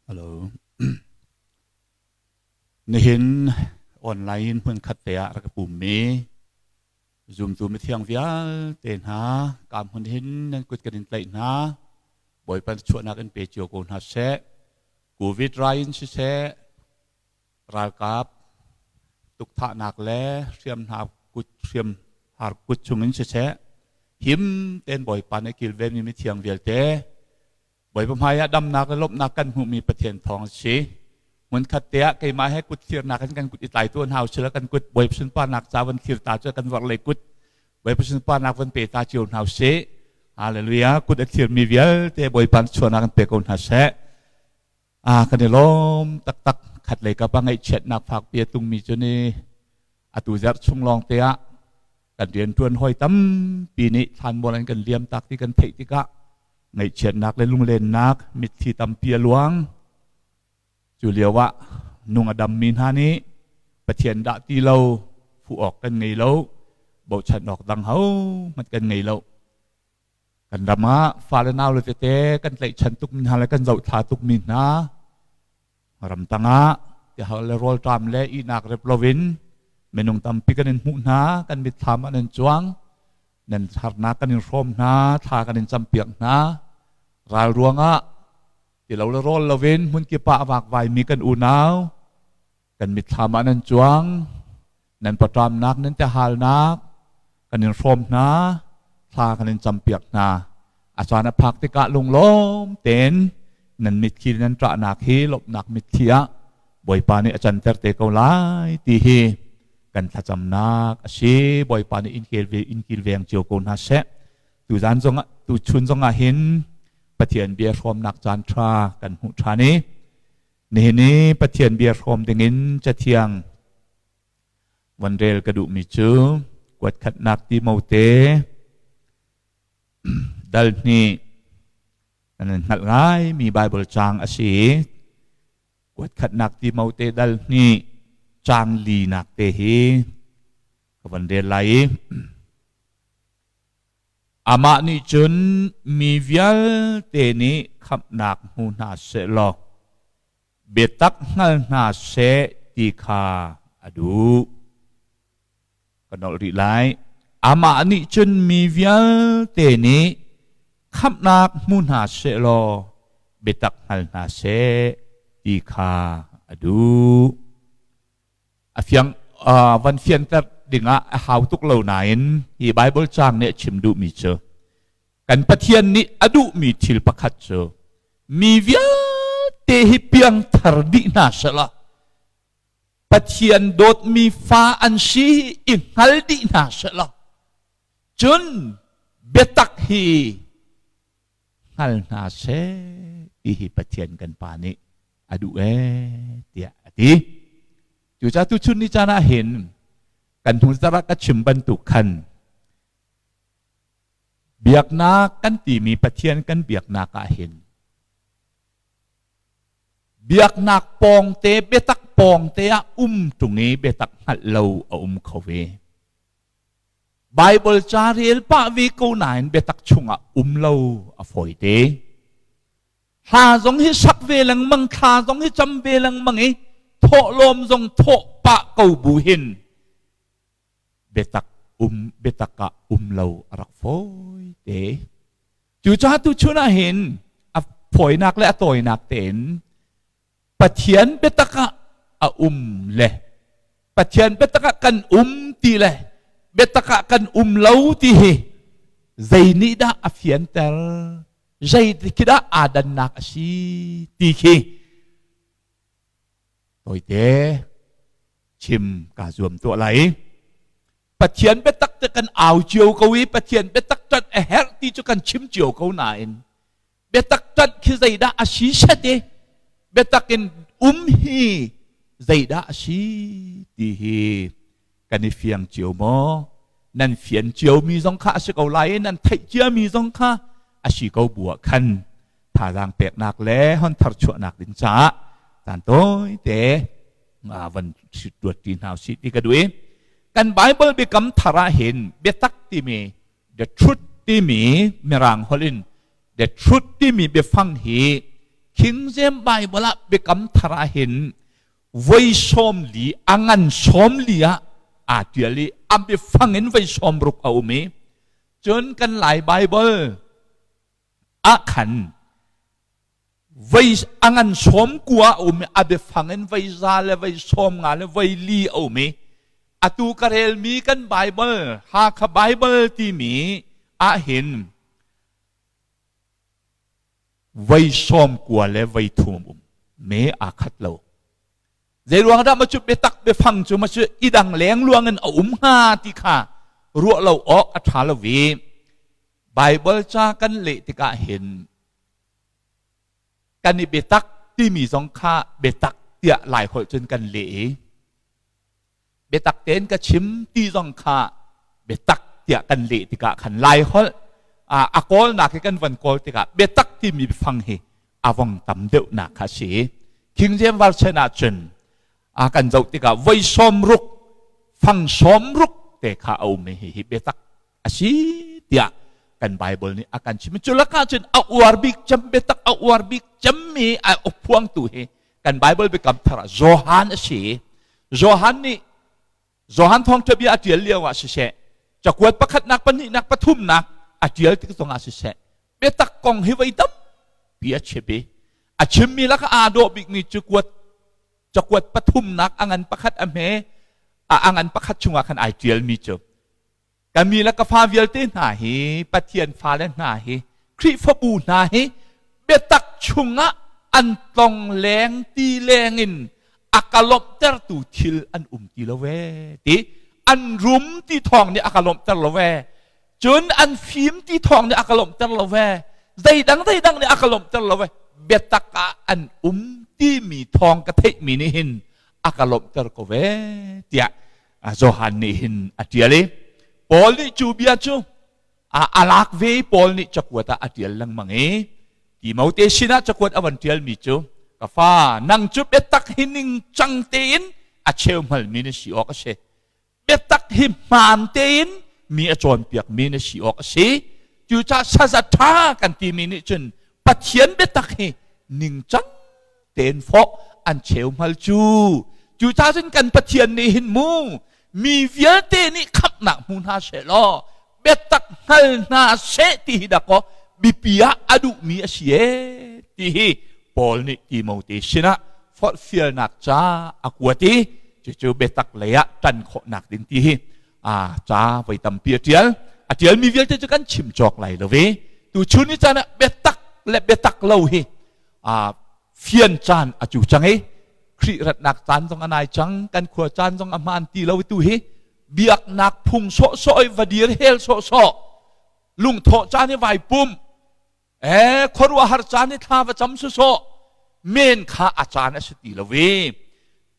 Hello. Nihin online hmun khat te ah rak pummi zumtu mithiang vialte hna ka hmun hin nan kut kan in tlaih hna. Bawipa chuahnak in pe cio ko hna seh. Covid rai in siseh, ralkap tukthahnak le hriamhna kut hriam har kut chungin siseh, him tein Bawipa nih kilvenmi mithiang vialte Bawipa hmai ah damnak le lawmhnak kan hmuhmi Pathian thawng a si. Hmunkhat te ah keimah he kut thirnak in kan kut i tlai tu hna usila kan kut Bawipa sunparnak ca van thir ta cu kan vorhlei kut Bawipa sunparnak van pe ta cio hna usih. Hallelujah. Kut a thirmi vialte Bawipa chuahnak in pe ko hna seh. Ah kan i lawm taktak khat lei kap ah ngaihchiatnak fakpi a tlungmi cu ni atu zarh chung lawng te ah kan rianṭuan hawi tampi nih thlanmual an kan liam tak ti kan theih tikah ngaihchiatnak le lunglennak mitthli tampi a luang. Cu lio ah nung a dammi hna nih Pathian dah ti lo fuh awk kan ngei lo, bochan awk dang hohmanh kan ngei lo. Kan ram ah fale nau le tete kan tlaihchan tukmi hna le kan zohthla tukmi hna ramtang ah tihal le rawlṭam le ihnak rep loin minung tampi kan in hmuh hna, kan mitthlam ah nan cuang. Nan harnak kan in hrawm hna, thla kan in campiak hna. Ral ruangah tilo le rawl loin hmunkip ah a vakvaimi kan unau kan mitthlam ah nan cuang. Nan paṭamnak, nan tihalnak kan in hrawm hna, thla kan in campiak hna. A caan a phak tikah lunglawm tein nan mitthli nan ṭahnak hi lawmhnak mitthli ah Bawipa nih a canter te ko lai ti hi kan thlacamnak a si. Bawipa nih in kilveng cio ko hna seh. Tuzan zongah tuchun zongah hin Pathian bia hrawmnak caan ṭha kan hmuh ṭhan i nihin i Pathian bia hrawm dingin Cathiang van rel ka duhmi cu kuatkhatnak Timote dal hnih nan hngalh ngaimi Baibal caang a si. Kuatkhatnak Timote dal hnih caang linak te hi ka van rel lai i amah nih cun mi vialte nih khamhnak hmu hna sehlaw biatak hngal hna seh ti kha a duh. Ka nolh rih lai. Amah nih cun mi vialte nih khamhnak hmu hna sehlaw biatak hngal hna seh ti kha a duh. A fiang van fianter dingah a hau tuk lo nain hi Baibal caang nih a chim duhmi cu kan Pathian nih a duhmi thil pakhat cu mi vialte hi piangthar dih hna sehla Pathian dawtmi fa an si i hngal dih hna sehla cun biatak hi hngal hna seh ti hi Pathian kan Pa nih a duh ee tiah a ti. Cucaah tuchun ni caan ah hin kan hnu zarh ah ka chim bantuk khan biaknak kan timi Pathian kan biaknak ah hin biaknak pawngte biatak pawngte ah um ṭung i biatak hngalh lo a um kho ve. Bible ca rel pah ve ko nain biatak chungah um lo a fawite. Hla zong hi sak ve lengmang, thla zong hi cam ve lengmang i thawhlawm zong thawh pah ko bu hin biatak um biatak ah um lo a rak fawi te. Cucaah tuchun ah hin a fawinak le a tawinak tein Pathian biatak ah a um le Pathian biatak ah kan um ti le biatak ah kan um lo ti hi zei nih dah a fianter zei khi dah aa dannak a si ti khi tawite chim kaa zuam tuah lai. Pathian biatak te kan au cio ko i Pathian biatak ṭanh a herh ti cu kan chim cio ko nain biatak ṭanh khi zeidah a si set i biatak in um hi zeidah a si ti hi kan i fiang cio maw? Nan fian ciomi zong kha a si ko lai i nan theih ciami zong kha a si ko bu ah khan thazaang peknak le hon tharchuahnak ding caah caan tawite van ruat ṭi hna usih ti ka duh i kan Bible biakam thar ah hin biatak timi the truth timi mirang holh in the truth timi biafang hi King James Bible ah biakam thar ah hin voi 40 a ngan 40 ah aa ṭial i a biafang in voi 60 a um i cun kan Lai Bible ah khan voi a ngan 90 a um i a biafang in voi 100 le voi 50 le voi 4 a um i atu ka relmi kan Bible Hakha Bible timi ahhin voi 90 le voi 30 um me aa khat lo. Zeiruang dah ma cu biatak biafang cu ma cu i dang leng luang in a um hnga ti kha ruah lo awk a ṭha lo i Bible ca kan leh tikah hin kan i biatak timi zong kha biatak tiah Laiholh cun kan leh i biatak tein ka chim ti zong kha biatak tiah kan leh tikah khan Laiholh a kawlnak hi kan van kawl tikah biatak timi biafang hi a vong tam deuhnak kha a si. King James Version ah cun a kan zoh tikah voi 60 fang 60 te kha a um i hihi biatak a si tiah kan Bible nih a kan chim. Cu lakah cun a uar bik cem biatak a uar bik cemmi a phuangtu hi kan Bible biakam thar ah Johan a si. Johan nih Johan thawngṭha bia a ṭial lio ah siseh, cakuat pakhatnak, pahnihnak, pathumnak a ṭial tik zongah siseh, biatak kong hi voi tampi a chim i a chimmi lakah aa dawh bikmi cu kuat cakuat pathumnak a ngan pakhat a hme a ngan pakhat chungah khan ai ṭialmi cu Ka mi le ka fa vialte hna hi Pathian fale hna hi Khrihfabu hna hi biatak chungah an tlong leng ti leng in a ka lawmhtertu thil an um ti lo ve ti an rum ti thawng nih a ka lawmhter lo ve cun an fim ti thawng nih a ka lawmhter lo ve zeidang zeidang nih a ka lawmhter lo ve biatak ah an um timi thawng ka theihmi nih hin a ka lawmhter ko ve tiah Johan nih hin a ṭial i Paul nih cu bia cu a lak ve i Paul nih cakuat ah a ṭial lengmang i Timote sinah cakuat a van ṭialmi cu ka fa nang cu biatak hi ningcang tein a cheu hngalmi na si awk a si biatak hi hmaan tein mi a cawnpiakmi na si awk a si cucaah saza ṭha kan timi nih cun Pathian biatak hi ningcang tein fawh an cheu hngal cu cucaah cun kan Pathian nih hin mu mi vialte nih khamhnak hmu hna seh law biatak hngal hna seh ti hi dakaw biapi ah a duhmi a si ee ti hi Paul nih Timote sinah forhfialnak ca a kuat i cucu biatak lei ah ṭan khawhnak ding ti hi a ca voi tampi a ṭial a ṭialmi vialte cu kan chim cawk lai lo ve tu chun ni caan ah biatak le biatak lo hi fian caan a cu cang i Khrih ratnak caan zong a nai cang kan khua caan zong a hmaan ti lo tu hi biaknak phung sawhsawh i va dir hel sawhsawh lungthawh caan i vai pum e khuaruahhar caan i thla va cam sawsawh men kha a caan a si ti lo i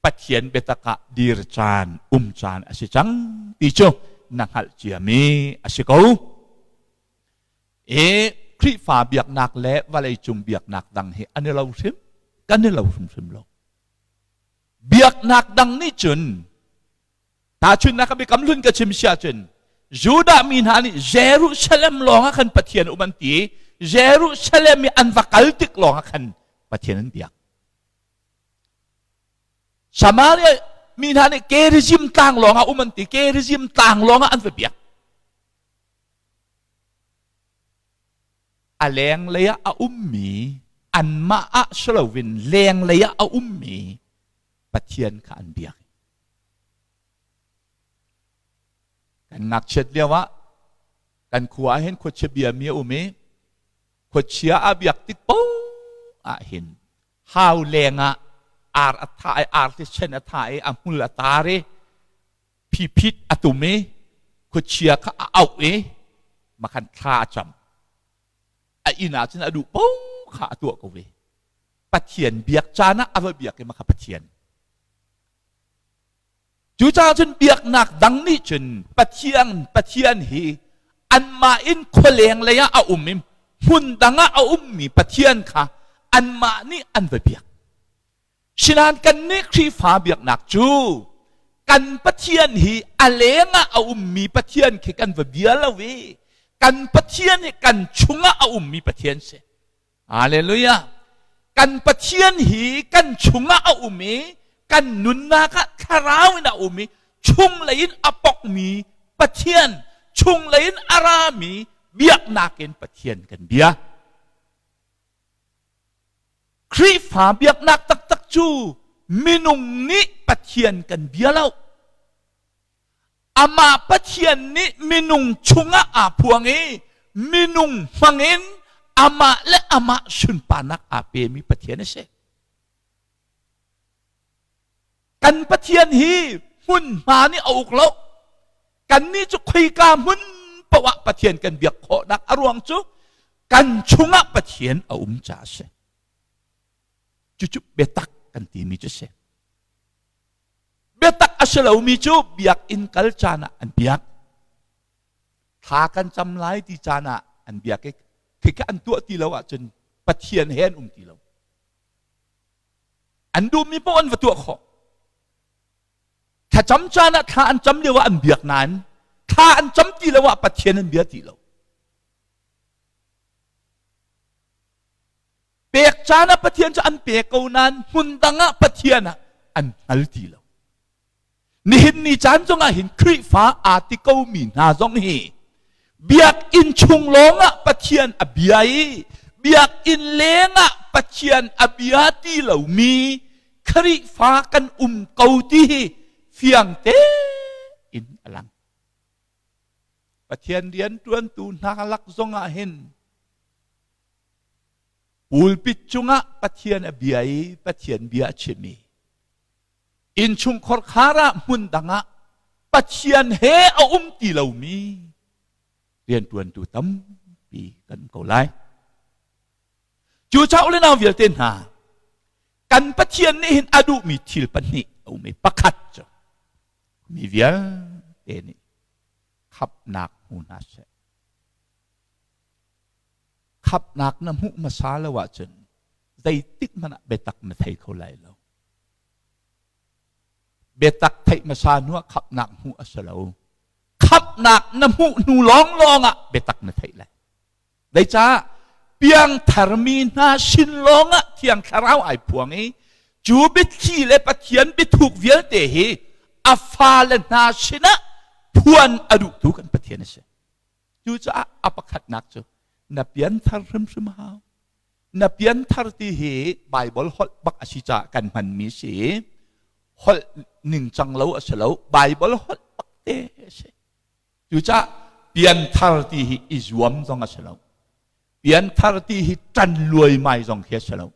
Pathian biatak ah dir caan um caan a si cang ti cu na hngalh ciami a si ko. E Khrihfa biaknak le vawleicung biaknak dang hi an i lo hrim kan i lo hrimhrim lo. Biaknak dang nih cun tahchunhnak a biakam hlun ka chim si ahcun Judah mi hna nih Jerusalem lawng ah khan Pathian um an ti Jerusalem i an va kal tik lawng ah khan Pathian an biak. Samaria mi hna nih Gerizim tlang lawng ah um an ti Gerizim tlang lawng ah an va biak. A lenglei ah a ummi anmah ah si loin lenglei ah a ummi Pathian kha an biak. Kan ngakchiat lio ah kan khua ah hin khuachia biami a um i khuachia a biak tik paoh ah hin hau leng ah ar a thah i arti sen a thah i a hmul a tar i phiphit a tum i khuachia kha a auh i makhan thla a cam a inn ah cun a duh po kha a tuah ko ve Pathian biak caan ah a va biak i makha Pathian cucaah cun biaknak dang nih cun Pathian Pathian hi anmah in khualeng lei ah a um i hmun dang ah a ummi Pathian kha anmah nih an va biak Sinain kannih Khrihfa biaknak cu kan Pathian hi a leng ah a ummi Pathian khi kan va bia lo i kan Pathian hi kan chungah a ummi Pathian si. Hallelujah. Kan Pathian hi kan chungah a um i kan nunnak ah thlarau in a um i chunglei in a pokmi Pathian, chunglei in a rami biaknak in Pathian kan bia. Khrihfa biaknak taktak cu minung nih Pathian kan bia lo. Amah Pathian nih minung chungah aa phuang i minung hmangin amah le amah sunparnak aa pemi Pathian a si. Kan Pathian hi hmunhma nih a uk lo. Kannih cu khoika hmun paoh ah Pathian kan biak khawhnak a ruang cu kan chungah Pathian a um caah a si. Cucu biatak kan timi cu a si. Biatak a si lomi cu biakinn kal caan ah an biak. Thla kan cam lai ti caan ah an biak i khikha an tuah ti lo ahcun Pathian he an um ti lo. An duhmi paoh an va tuah khawh. Thlacam caan ah thla an cam lio ah an biak nain thla an cam ti lo ah Pathian an bia ti lo. Pek caan ah Pathian cu an pe ko nain hmun dang ah Pathian ah an hngal ti lo. Nihin ni caan zongah hin Khrihfa aa ti komi hna zong hi biakinn chung lawngah Pathian a bia i biakinn lengah Pathian a bia ti lomi Khrihfa kan um ko ti hi fiang tein a lang. Pathian rianṭuantu hna lak zongah hin Pulpit cungah Pathian a bia i Pathian bia a chim i innchungkhar khar ah hmun dang ah Pathian he a um ti lomi rianṭuantu tampi kan um ko lai. Cucaah le nau vialte hna, kan Pathian nih hin a duhmi thil pahnih a um i pakhat cu mi vialte nih khamhnak hmu hna seh. Khamhnak na hmuh hmasa lo ahcun zeitik hmanh ah biatak na thei kho lai lo. Biatak theih hmasa hnu ah khamhnak hmuh a si lo. Khamhnak na hmuh hnu lawnglawng ah biatak na theih lai. Zeicah piangtharmi hna sin lawngah Thiang Thlarau ai phuang i cu biathli le Pathian biathuk vialte hi a fale hna sinah phuan a duhtu kan Pathian a si. Cucaah a pakhatnak cu na pianthar hrimhrim hau. Na pianthar ti hi Baibal holh bak a si caah kan hmanmi si. Holh ningcang lo a si lo. Baibal holh bak te a si. Cucaah pianthar ti hi i zuam zong a si lo. Pianthar ti hi ṭan luaimai zong khi a si lo.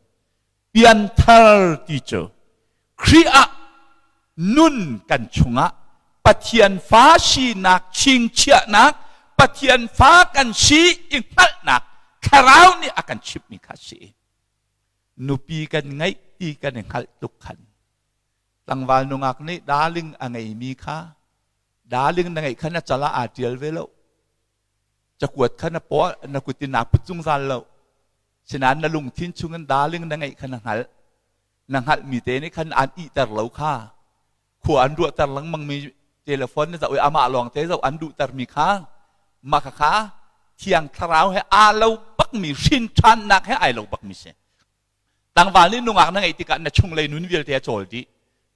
Pianthar ti cu Khrih ah nun kan chungah Pathian fa sinak chingchiahnak Pathian fa kan si i hngalhnak thlarau nih a kan chimhmi kha a si. Nupi kan ngeih ti kan i hngalh tuk khan tlangval nungak nih darling a ngeimi kha darling na ngeih kha na cal ah aa ṭial ve lo. Cakuat kha na paw na kut in naa put zungzal lo. Sinain na lungthin chungin darling na ngeih kha na hngalh. Na hngalhmi te nih khan aan ihter lo kha. Khua an ruahter lengmangmi telephone na zoh i amah lawng te zoh an duhtermi kha mah kha Thiang Thlarau he aa lo bakmi hrin ṭhannak he ai lo bakmi si. Tlangval nih nungak na ngeih tikah na chunglei nun vialte a cawl dih.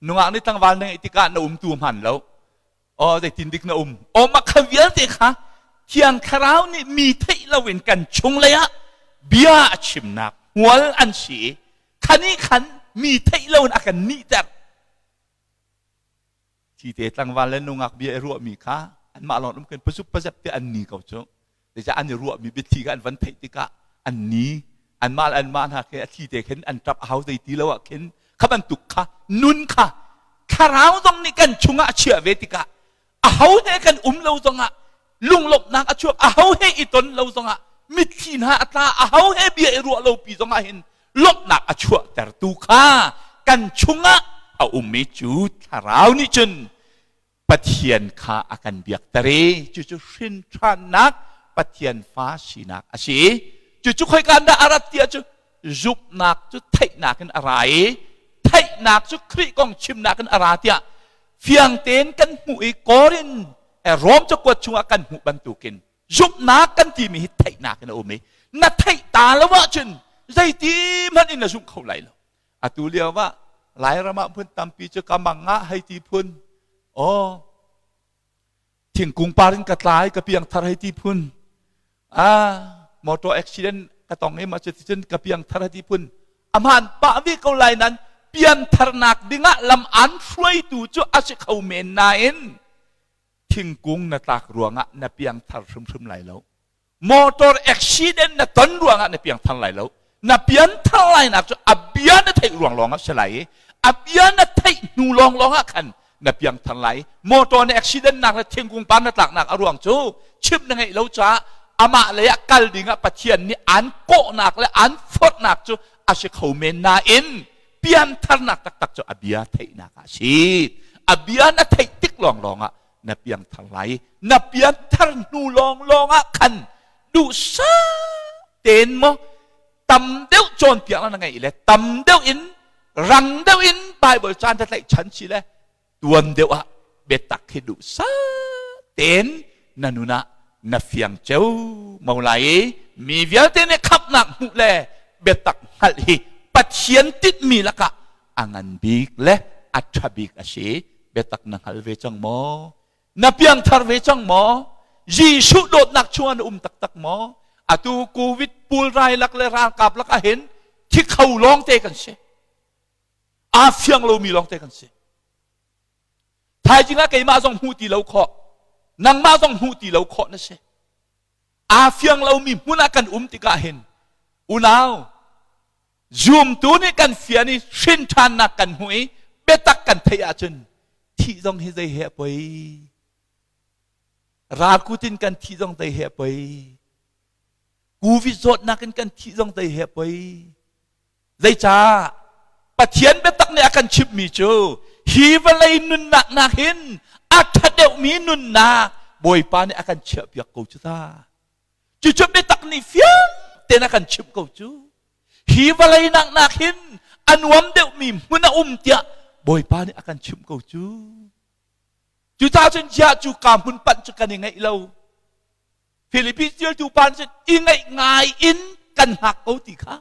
Nungak nih tlangval na ngeih tikah na umtu hman lo. Aw zeitin dik na um. Aw mah kha vialte kha Thiang Thlarau nih mi theih loin kan chunglei ah bia a chimnak hmual an si i khani khan mi theih loin a kan nihter. Thite tlangval le nungak bia i ruahmi kha anmah lawng um kan pazup pazep te an ni ko cu. Zeicah an i ruahmi biathli kha an van theih tikah an ni anmah le anmah hna khi a thli te khin an ṭap a hau zei ti lo ah khin kha bantuk kha nun kha thlarau zong nih kan chungah a chiah ve tikah aho he kan um lo zongah lunglawmhnak a chuak aho he i ton lo zongah mitthli hna a tla aho he bia i ruah lo pi zongah hin lawmhnak a chuahtertu kha kan chungah a ummi cu thlarau nih cun Pathian kha a kan biakter i cucu hrinṭhannak Pathian fa sinak a si. Cucu khoika dah a rat tiah cu zumhnak cu theihnak in a ra i theihnak cu Khrih kong chimnak in a ra tiah fiang tein kan hmuh i Korin Rom cakuat chungah kan hmuh bantukin zumhnak kan timi hi theihnak in a um i na theih ta lo ahcun Zeiti hmanh in na zumh kho lai lo. Atu lio ah Lairam ah phun tampi cu ka mang ah hei ti phun. Aw, thingkung par in ka tlai ka piang thar hei ti phun. Ah, motor accident ka tong i ma cuticun ka piang thar hei ti phun. A hmaan pah ve ko lai nan piantharnak dingah lam an hruaitu cu a si kho men nain thingkung na tlak ruangah na piangthar hrimhrim lai lo. Motor accident na ton ruangah na piangthar lai lo. Na pianthar lainak cu a bia na theih ruang lawng ah si lai i a bia na theih hnu lawng lawng ah khan na piangthar lai. Motor na accident nak le thingkung par na tlaknak a ruang cu chimh na ngeih lo caah amah lei ah kal ding ah Pathian nih aan kawhnak le aan forhnak cu a si kho men nain piantharnak taktak cu a bia theihnak ah a si. A bia na theih tik lawnglawng ah na piangthar lai. Na pianthar hnu lawnglawng ah khan duhsah tein maw tam deuh cawnpiaknak na ngeih le tam deuh in rang deuh in Bible caan ta tlaihchan si le tuan deuh ah biatak hi duhsah tein na nun ah na fiang ceu mo lai i mi vialte nih khamhnak hmuh le biatak hngalh hi Pathian tinhmi lakah a ngan bik le a ṭha bik a si. Biatak na hngal ve cang maw? Na piangthar ve cang maw? Jesuh dawtnak chungah na um taktak maw? Atu COVID pulrai lak le ralkap lak ah hin thi kho lawng te kan si. Aa fiang lomi lawng te kan si. Thaizing ah keimah zong hmuh ti lo khawh, nangmah zong hmuh ti lo khawh na si. Aa fiang lomi hmun ah kan um tikah hin unau zumtu nih kan fian i hrin ṭhannak kan hmuh i biatak kan theih ahcun thih zong hi zei he a poi. Ralkut in kan thih zong zei he a poi. Covid zawtnak in kan thih zong zei he a poi. Zeicah? Pathian biatak nih a kan chimhmi cu hi vawlei nunnak nakin a ṭha deuhmi nunnak Bawipa nih a kan chiahpiak ko cu ta. Cucu biatak nih fiang tein a kan chimh ko cu. Hi vawlei nak nakin a nuam deuhmi hmun a um tiah Bawipa nih a kan chimh ko cu. Cucaah cun ziah cu ka hmun panh cu kan i ngaih lo. Philippines ṭialtu pa nih cun i ngaih ngai in kan hngak ko ti kha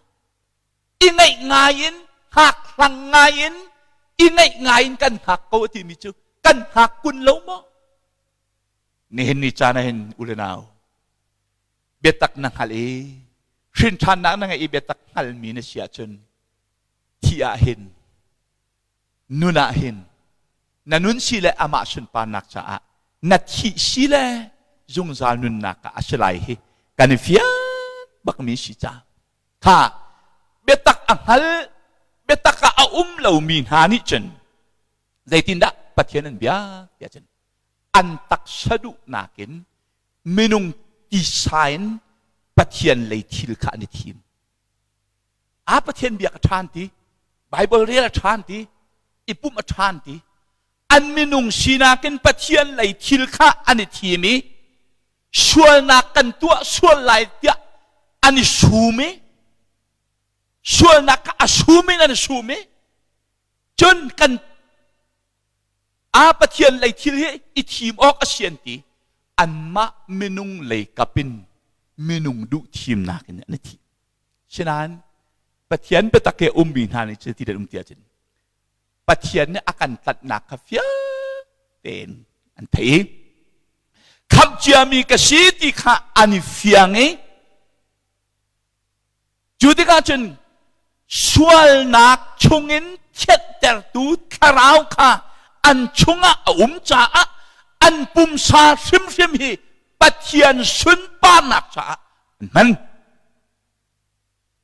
i ngaih ngai in hngak hlang ngai in i ngaih ngai in kan hngak ko a timi cu kan hngak kun lo maw? Nihin ni caan ah hin u le nau biatak na hngalh i hrinṭhannak na ngeih i biatak hngalmi na si ahcun thi ah hin nun ah hin na nun si le amah sunparnak caah na thih si le zungzal nunnak ah a si lai hi kan i fian bakmi si ca kha biatak a hngal biatak ah a um lomi hna nih cun zeitindah Pathian an bia tiah cun an taksa duhnak in minung tisa in Pathian lei thil kha an i thim A Pathian biak a ṭhan ti, Bible rel a ṭhan ti, i pumh a ṭhan ti. An minung sinak in Pathian lei thil kha an i thim i sualnak kan tuah sual lai tiah an i sum i sualnak kha a sum in an i sum i cun kan a Pathian lei thil hi i thim awk a si an ti anmah minung lei kap in minung duh thimnak in an i thim. Sinain Pathian biatak he ummi hna nih cu ti dan um ti ahcun Pathian nih a kan tlanhnak kha fiang tein an theih i khamh ciami ka si ti kha an i fiang i cu tikah cun sualnak chungin thianhtertu thlarau kha an chungah a um caah an pumsa hrimhrim hi Pathian sunparnak caah an hman.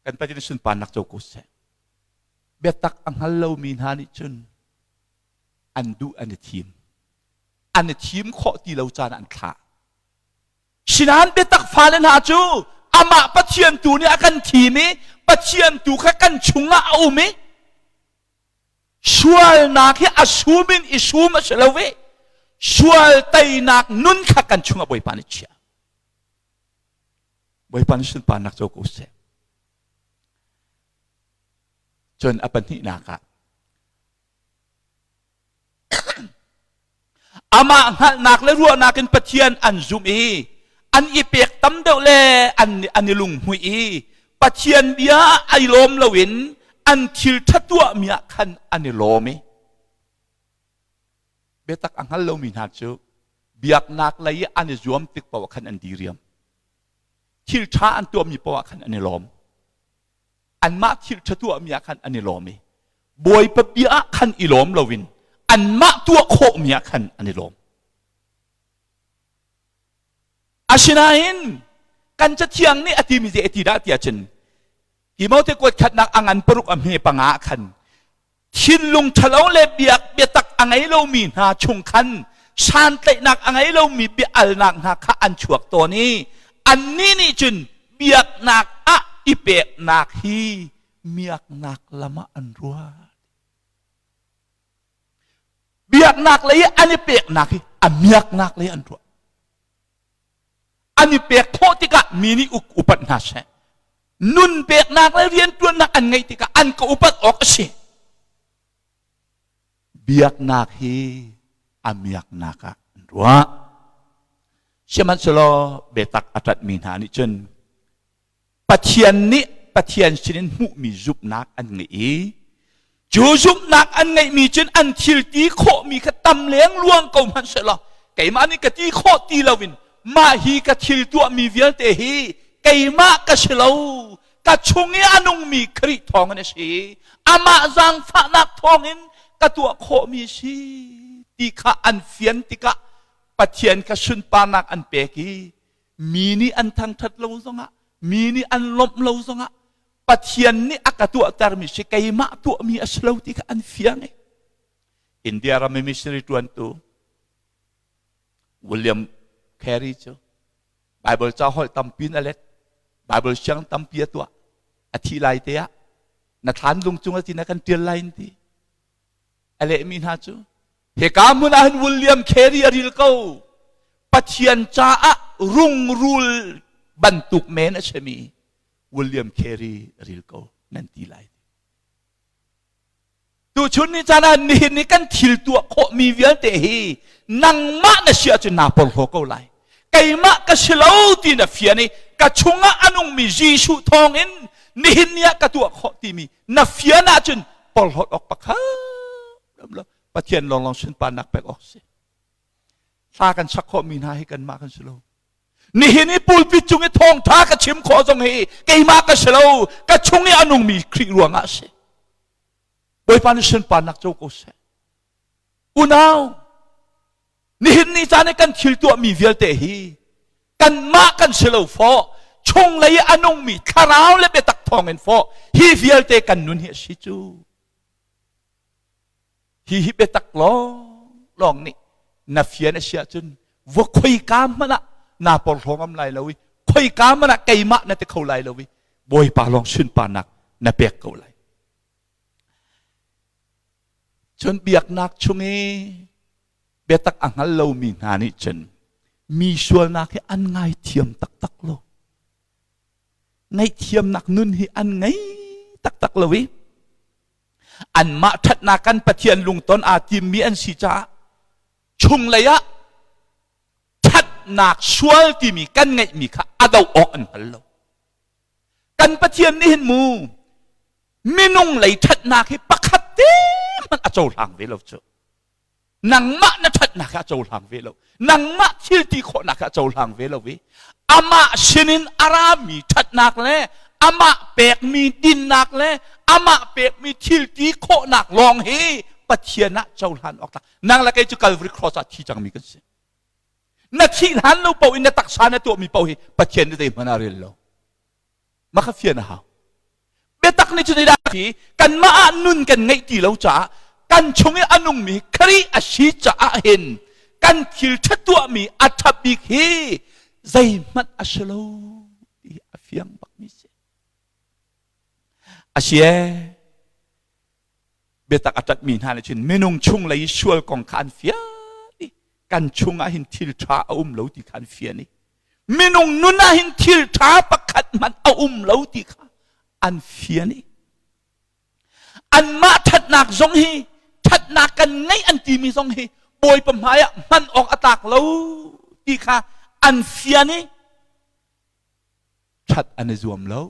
Kan Pathian sunparnak co ko seh. Biatak a hngal lomi hna nih cun an duh an i thim. An i thim khawh ti lo caan an thlah. Sinain biatak fale hna cu amah Pathian tu nih a kan thim i Pathian tu kha kan chungah a um i sualnak hi a sum in i sum a si lo i sual teinak nun kha kan chungah Bawipa nih chia. Bawipa nih sunparnak co ko seh. Cun a pahnihnak ah amah hngalhnak le ruahnak in Pathian an zumh i an i pek tam deuh le an, an i lunghmuih i Pathian bia ah ai lawm loin an thil ṭha tuahmi ah khan an i lawm i biatak a hngal lomi hna cu biaknak lei i an i zuam tik paoh ah khan an diriam. Thil ṭha an tuahmi paoh ah khan an i lawm. Anmah thil ṭha tuahmi ah khan an i lawm i Bawipa bia ah khan i lawm loin anmah tuah khawhmi ah khan an i lawm. Asinain kan Cathiang nih a timi zei a ti dah tiah cun Timote kuat khatnak a ngan paruk a hme panga ah khan thinlung ṭhalo le biak biatak a ngei lomi hna chung khan santlaihnak a ngei lomi bia alnak hna kha an chuak tawn i annih nih cun biaknak ah i peknak hi miaknak lam ah an ruat. Biaknak lei an i peknak hi a miaknak lei an ruah. An i pek khawh tikah mi nih upat hna seh. Nun peknak le rianṭuannak an ngeih tikah an ka upat awk a si. Biaknak hi a miaknak ah an ruah. Sihmanhsehlaw biatak a ṭanhmi hna nih cun Pathian nih Pathian sinin hmuhmi zumhnak an ngeih i cu zumhnak an ngeihmi cun an thil ti khawhmi kha tam lengluang ko hmanh sehlaw keimah nih ka ti khawh ti loin mah hi ka thil tuahmi vialte hi keimah ka si lo ka chung i a nungmi Khrih thawngin a si amah zaangfahnak thawngin ka tuah khawhmi si ti kha an fian tikah Pathian kha sunparnak an pek i mi nih an thangṭhat lo zongah mi nih an lawmh lo zongah Pathian nih a ka tuahtermi si keimah tuahmi a si lo ti kha an fiang i India ram i missionary ṭuantu William Carey cu Bible ca holh tampi in a let Bible siang tampi a tuah a thih lai te ah na thlan lung cung a ti na kan ṭial lai in ti a lehmi hna cu hika hmun ah hin William Carey a ril ko Pathian caah rungrul bantuk men a simi William Carey a ril ko nan ti lai tuchun ni caan ah nihin ni kan thil tuah khawhmi vialte hi nangmah na si ahcun naa porhlaw ko lai keimah ka si lo ti na fian i ka chungah a nungmi Jesuh thawngin nihin ni ah ka tuah khawh timi na fian ahcun porhlawt awk pakhat lo Pathian lawnglawng sunparnak pek awk si hla kan sak khawhmi hna hi kanmah kan si lo nihin i pulpit cung i thawngtha ka chim khawh zong hi keimah ka si lo ka chung i a nungmi Khrih ruangah a si Bawipa nih sunparnak co ko seh unau nihin ni caan i kan thil tuahmi vialte hi kanmah kan si lo fawh chunglei i a nungmi thlarau le biatak thawngin fawh hi vialte kan nun hi a si cu hi hi biatak lawng lawng nih na fian a si ahcun va khoika hmanh ah naa porhlaw ngam lai lo i khoika hmanh ah keimah na ti kho lai lo i Bawipa lawng sunparnak na pek ko lai cun biaknak chung i biatak a hngal lomi hna nih cun mi sualnak hi an ngaithiam taktak lo. Ngaihthiamnak nun hi an ngei taktak lo i anmah ṭhatnak kan Pathian lungton aa timmi an si caah chunglei ah ṭhatnak sual timi kan ngeihmi kha a doh awk an hngal lo. Kan Pathian nih hin mu minung lei ṭhatnak hi pakhat te hmanh a cohlang ve lo cu. Nangmah na ṭhatnak hi a cohlang ve lo. Nangmah thil ti khawhnak hi a cohlang ve lo i amah sinin a rami ṭhatnak le amah pekmi dinnak le amah pekmi thil ti khawhnak lawng hi Pathian ah cohlan awk tlak. Nang le kei cu Calvary Cross ah thi cangmi kan si. Na thih hlan lo paoh in na taksa na tuahmi paoh hi Pathian nih zeihmanh ah rel lo. Mah kha fian a hau. Biatak nih cun zeidah hi kanmah ah nun kan ngeih ti lo caah kan chung i a nungmi Khrih a si caah hin kan thil ṭha tuahmi a ṭha bik hi zeihmanh a si lo ti a fiang bakmi si. A si ee biatak a ṭanhmi hna nih cun minung chung lei i sual kong kha an fian i kan chungah hin thil ṭha a um lo ti kha an fian i minung nun ah hin thil ṭha pakhat hmanh a um lo ti kha an fian i anmah ṭhatnak zong hi ṭhatnak kan ngeih an timi zong hi Bawipa hmai ah hman awk a tlak lo ti kha an fian i ṭhat an i zuam lo.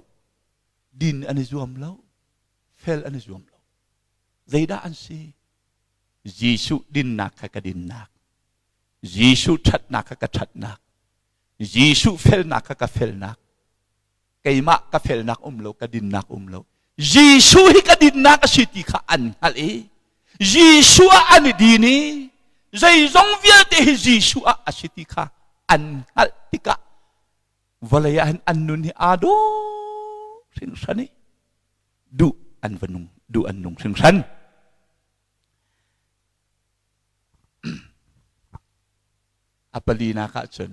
Din an i zuam lo, fel an i zuam lo. Zeidah an si? Jesuh dinnak kha ka dinnak. Jesuh ṭhatnak kha ka ṭhatnak. Jesuh felnak kha ka felnak. Keimah ka felnak um lo, ka dinnak um lo. Jesuh hi ka dinnak a si ti kha an hngalh i Jesuh ah an i din i zeizong vialte hi Jesuh ah a si ti kha an hngalh tikah vawlei ah hin an nun hi aa dawh hringhran i duh an va nung duh an nung hringhran. A palinak ah cun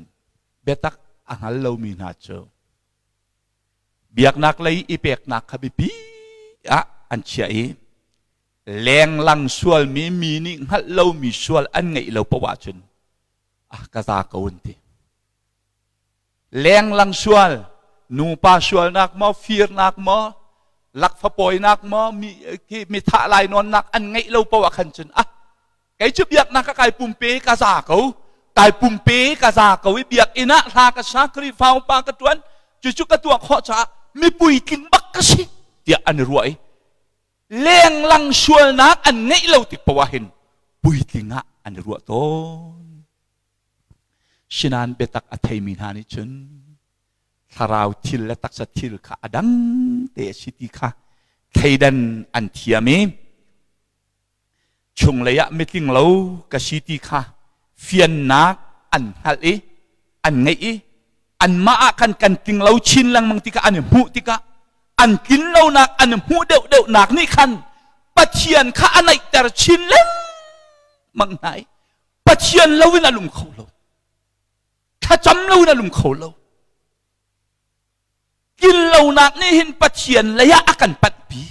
biatak a hngal lomi hna cu biaknak lei i peknak kha biapi ah an chiah i lenglang sualmi mi nih hngalh lomi sual an ngeih lo paoh ahcun ah ka za ko an ti. Lenglang sual, nupa sualnak maw, firnak maw, lakfapawinak maw, mi, mi thah lainawnnak an ngeih lo paoh ah khan cun ah kei cu biaknak ka kai pumpe ka za ko kai pumpe ka za ko i biakinn ah hla ka sa Khrihfa upa ka tuan cucu ka tuah khawh caah mi puitling bak ka si tiah an i ruah i lenglang sualnak an ngeih lo tik paoh ah hin puitling ah an i ruah tawn. Sinain biatak a theimi hna nih cun thlarau thil le taksa thil kha a dang te a si ti kha thleidan an thiam i chunglei ah mitling lo ka si ti kha fiannak an hngalh i an ngeih i anmah ah khan kan tling lo chin lengmang tikah an i hmuh tikah an tlin lonak an i hmuh deuhdeuhnak nih khan Pathian kha a naihter chin lengmang hna i Pathian lo in a lung kho lo. Thlacam lo in a lung kho lo. Tlin lonak nih hin Pathian lei ah a kan panhpi.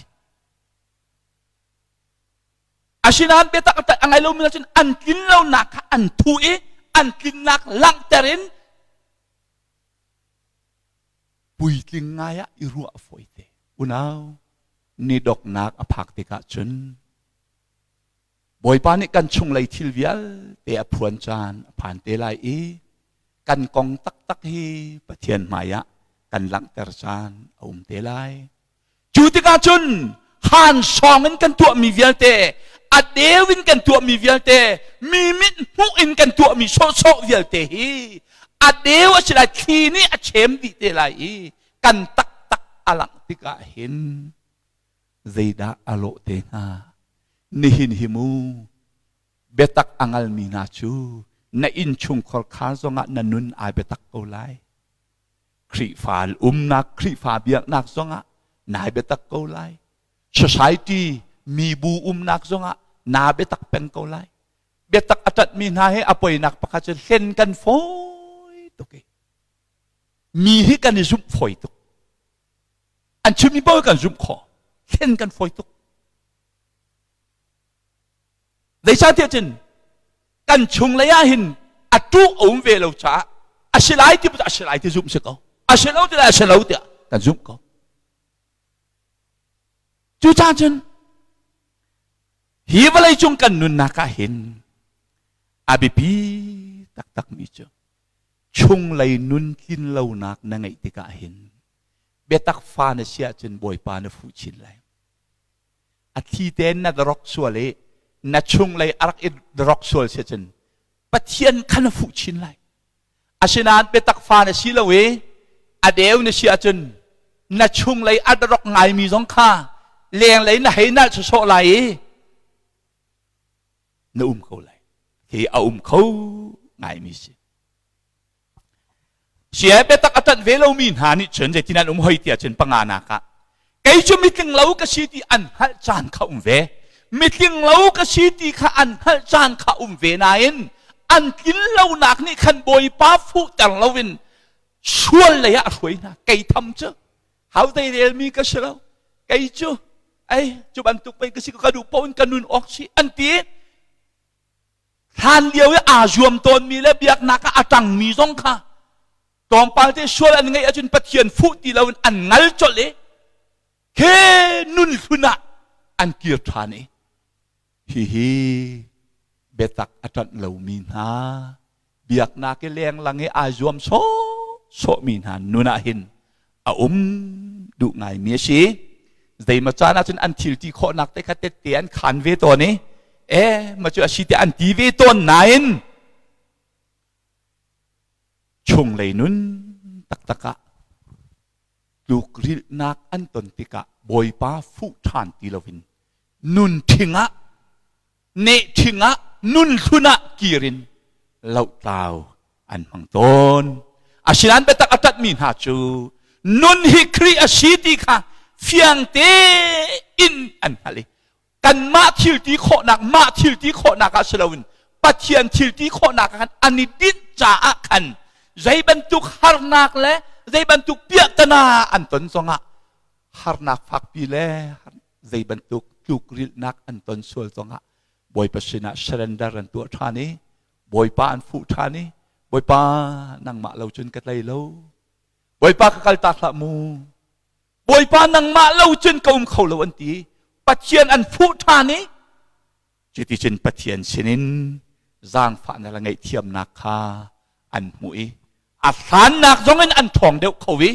Asinain biatak a ngai lomi cun an tlin lonak kha an thu i an tlinnak langhter in puitling ngai ah i ruah a fawite. Unau, ni doknak a phak tikah cun Bawipa nih kan chunglei thil vialte a phuan caan a phan te lai i kan kong taktak hi Pathian hmaiah kan langhter caan a um te lai. Cu tikah cun han sawng in kan tuahmi vialte, a deu in kan tuahmi vialte, mi mit hmuh in kan tuahmi sawhsawh vialte hi a deu a si lai, thli nih a chem dih te lai i kan taktak a langh tikah hin zeidah a lawh te hnga? Nihin hi mu biatak a ngalmi hna cu na innchungkhar khar zongah na nun ai biatak ko lai. Khrihfa umnak, Khrihfa biaknak zongah nai biatak ko lai. Society mibu umnak zongah naa biatak peng ko lai. Biatak a ṭanhmi hna he a poinak pakhat cu hlen kan fawi tuk i mi hi kan i zumh fawi tuk. An chimmi paoh kan zumh khawh. Hlen kan fawi tuk. Zeicahtiah cun kan chunglei ah hin a ṭuh a um ve lo caah a si lai ti a si lai ti zumh si ko. A si lo ti a si lo tiah kan zumh ko. Cucaah cun hi vawleicung kan nunnak ah hin a biapi taktakmi cu chunglei nun tlin lonak na ngeih tikah hin biatak fa na si ahcun Bawipa na fuh chin lai. A thli tein na rak sual i na chunglei a rak i rak sual si ahcun Pathian kha na fuh chin lai. Asinain biatak fa na si lo i a deu na si ahcun na chunglei a rak ngaimi zong kha lenglei na hei nalh sawsawh lai i na um ko lai. Hi a um kho ngaimi si. Sia biatak a ṭanh ve lomi hna nih cun zeitin an um hoi tiah cun panganak ah kei cu mitling lo ka si ti an hngalh caan kha um ve. Mitling lo ka si ti kha an hngalh caan kha um ve nain an tlin lonak nih khan Bawipa fuhter loin sual lei ah a hruai hna. Kei tham cu hau zei relmi ka si lo. Kei cu ei cu bantuk pei ka si ka duh paoh in ka nun awk si an ti. Hlan lio i aa zuam tawnmi le biaknak ah a ṭangmi zong kha tlawmpal te sual an ngeih ahcun Pathian fuh ti loin an ngal colh i he nun hlun ah an kir ṭhan i hihi biatak a ṭanh lomi hna biaknak i lenglang i aa zuam sawhsawhmi hna nun ah hin a um duh ngaimi a si. Zeimaw caan ahcun an thil ti khawhnak te kha tette an khan ve tawn i eh ma cu a si tiah an ti ve tawn nain chunglei nun taktak ah tlukrilhnak an ton tikah Bawipa fuh ṭhan ti loin nun ṭhing ah neh ṭhing ah nun hlun ah kir in lohtlau an hmang tawn. Asinain biatak a ṭatmi hna cu nun hi Khrih a si ti kha fiang tein an hngalh i kanmah thil ti khawhnak mah thil ti khawhnak ah si loin Pathian thil ti khawhnak ah khan an i dinh caah khan zei bantuk harnak le zei bantuk piahtana an ton zongah harnak fakpi le zei bantuk tlukrilhnak an ton sual zongah Bawipa sinah surrender an tuah ṭhan i Bawipa an fuh ṭhan i Bawipa nangmah lo cun ka tlei lo Bawipa ka kaltak hlah mu Bawipa nangmah lo cun ka um kho lo an ti Pathian an fuh ṭhan i cuticun Pathian sinin zaangfahnak le ngaihthiamnak kha an hmuh i a hlannak zongin an ṭhawng deuh kho i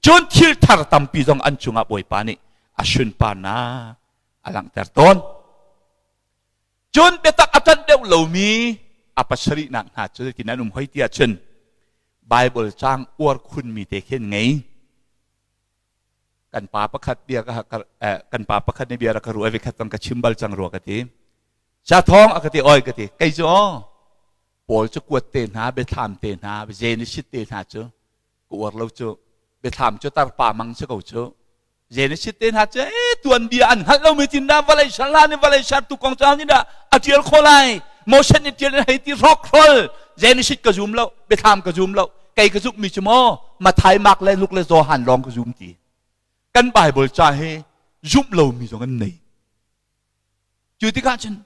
cun thil thar tampi zong an cungah Bawipa nih a sunparnak a langhter tawn. Cun biatak a ṭanh deuh lomi a pasarihnak hna cu zeitin an um hoi ti ahcun Baibal caang uar khunmi te khi an ngei. Kan pa pakhat bia ka kan pa pakhat nih bia rak ka ruah i khat bang ka chim bal cang rua ka ti. Ca thawng a ka ti oi ka ti. Kei cu aw Paul cu kuat te hna, biathlam te hna, Genesis te hna cu ka uar lo cu. Biathlam cu tarpa mang si ko cu. Genesis te hna cu ee tuanbia an hngalh lomi tin dah vawlei ser hlan in vawlei sertu kong cu nih dah a ṭial khawh lai. Moses nih ṭial in hei ti hrawkhrol. Genesis ka zum lo, biathlam ka zum lo. Kei ka zumhmi cu maw Mathai, Mark le Luke le Johan lawng ka zum ti. Kan Bible ca hi zumh lomi zong an nei. Cu tikah cun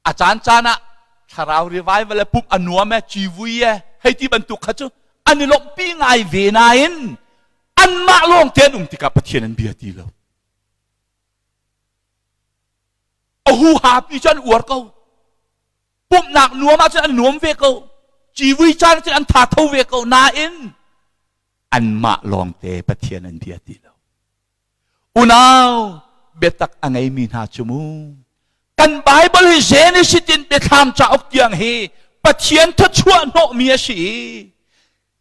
a caan caan ah thlarau revival le pumh a nuam e civui e hei ti bantuk kha cu an i lawmhpi ngai ve nain anmah lawng te an um tikah Pathian an bia ti lo. A huha pi cu an uar ko. Pumhnak nuam ahcun an nuam ve ko. Civui caan cun an tha tho ve ko nain anmah lawngte Pathian an bia ti lo. Unau biatak a ngeimi hna cu mu kan Bible hi Genesis in Biathlam cauk tiang hi Pathian thluachuah hnawhmi a si i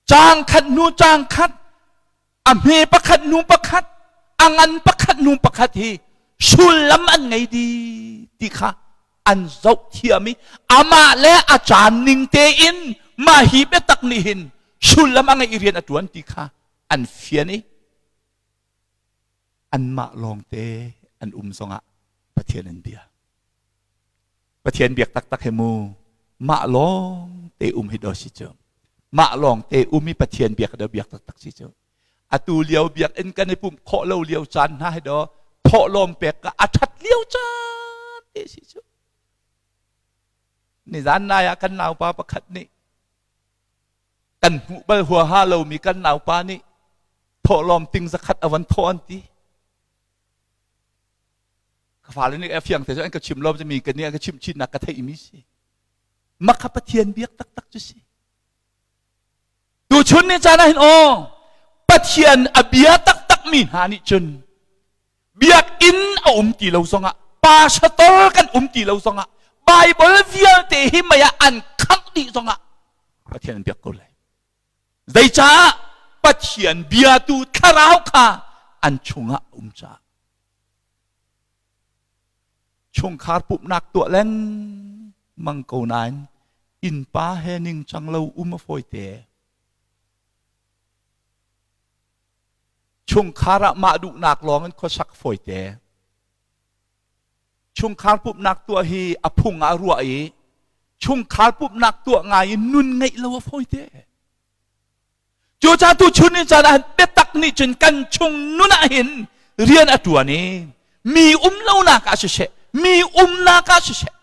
caang khat hnu caang khat a hme pakhat hnu pakhat a ngan pakhat hnu pakhat hi sullam an ngei dih ti kha an zoh thiam i amah le a caan ning tein mah hi biatak nih hin sullam a ngeih i rian a ṭuan ti kha an fian i anmah lawngte an um zongah Pathian an bia. Pathian biak taktak he mu mah lawng te um hi do si cu. Mah lawng te um i Pathian biak do biak taktak si cu. Atu lio biakinn kan i pumh khawh lo lio caan hna hi do thawhlawm pek ka a ṭhat lio caan te si cu. Nizan nai ah kan naupa pakhat nih kan hmuh bal huaha lomi kan naupa nih thawhlawm ting zakhat a van thawh an ti ka fale nih a fiang te cu an ka chim lo mi ka nih an ka chimh chinnak ka theihmi si makha pathian biak taktak cu si tuchun ni caan ah hin aw pathian a bia taktak mi hna nih cun biakinn a um ti lo zongah pastor kan um ti lo zongah Bible vialte hi mei ah an khangh dih zongah Pathian an biak ko lai. Zeicah Pathian biatu thlarau kha an chungah a um caah. Chungkhar pumhnak tuah lengmang ko nain innpa he ningcang lo um a fawite. Chungkhar ah mah duhnak lawng in khuasak fawite. Chungkhar pumhnak tuah hi a phung ah ruah i chungkhar pumhnak tuah ngai in nun ngeih lo a fawite. Cucaah tu chun ni caan ah biatak nih cun kan chung nun ah hin rian a ṭuan i mi um lonak ah siseh, mi umnak ah siseh,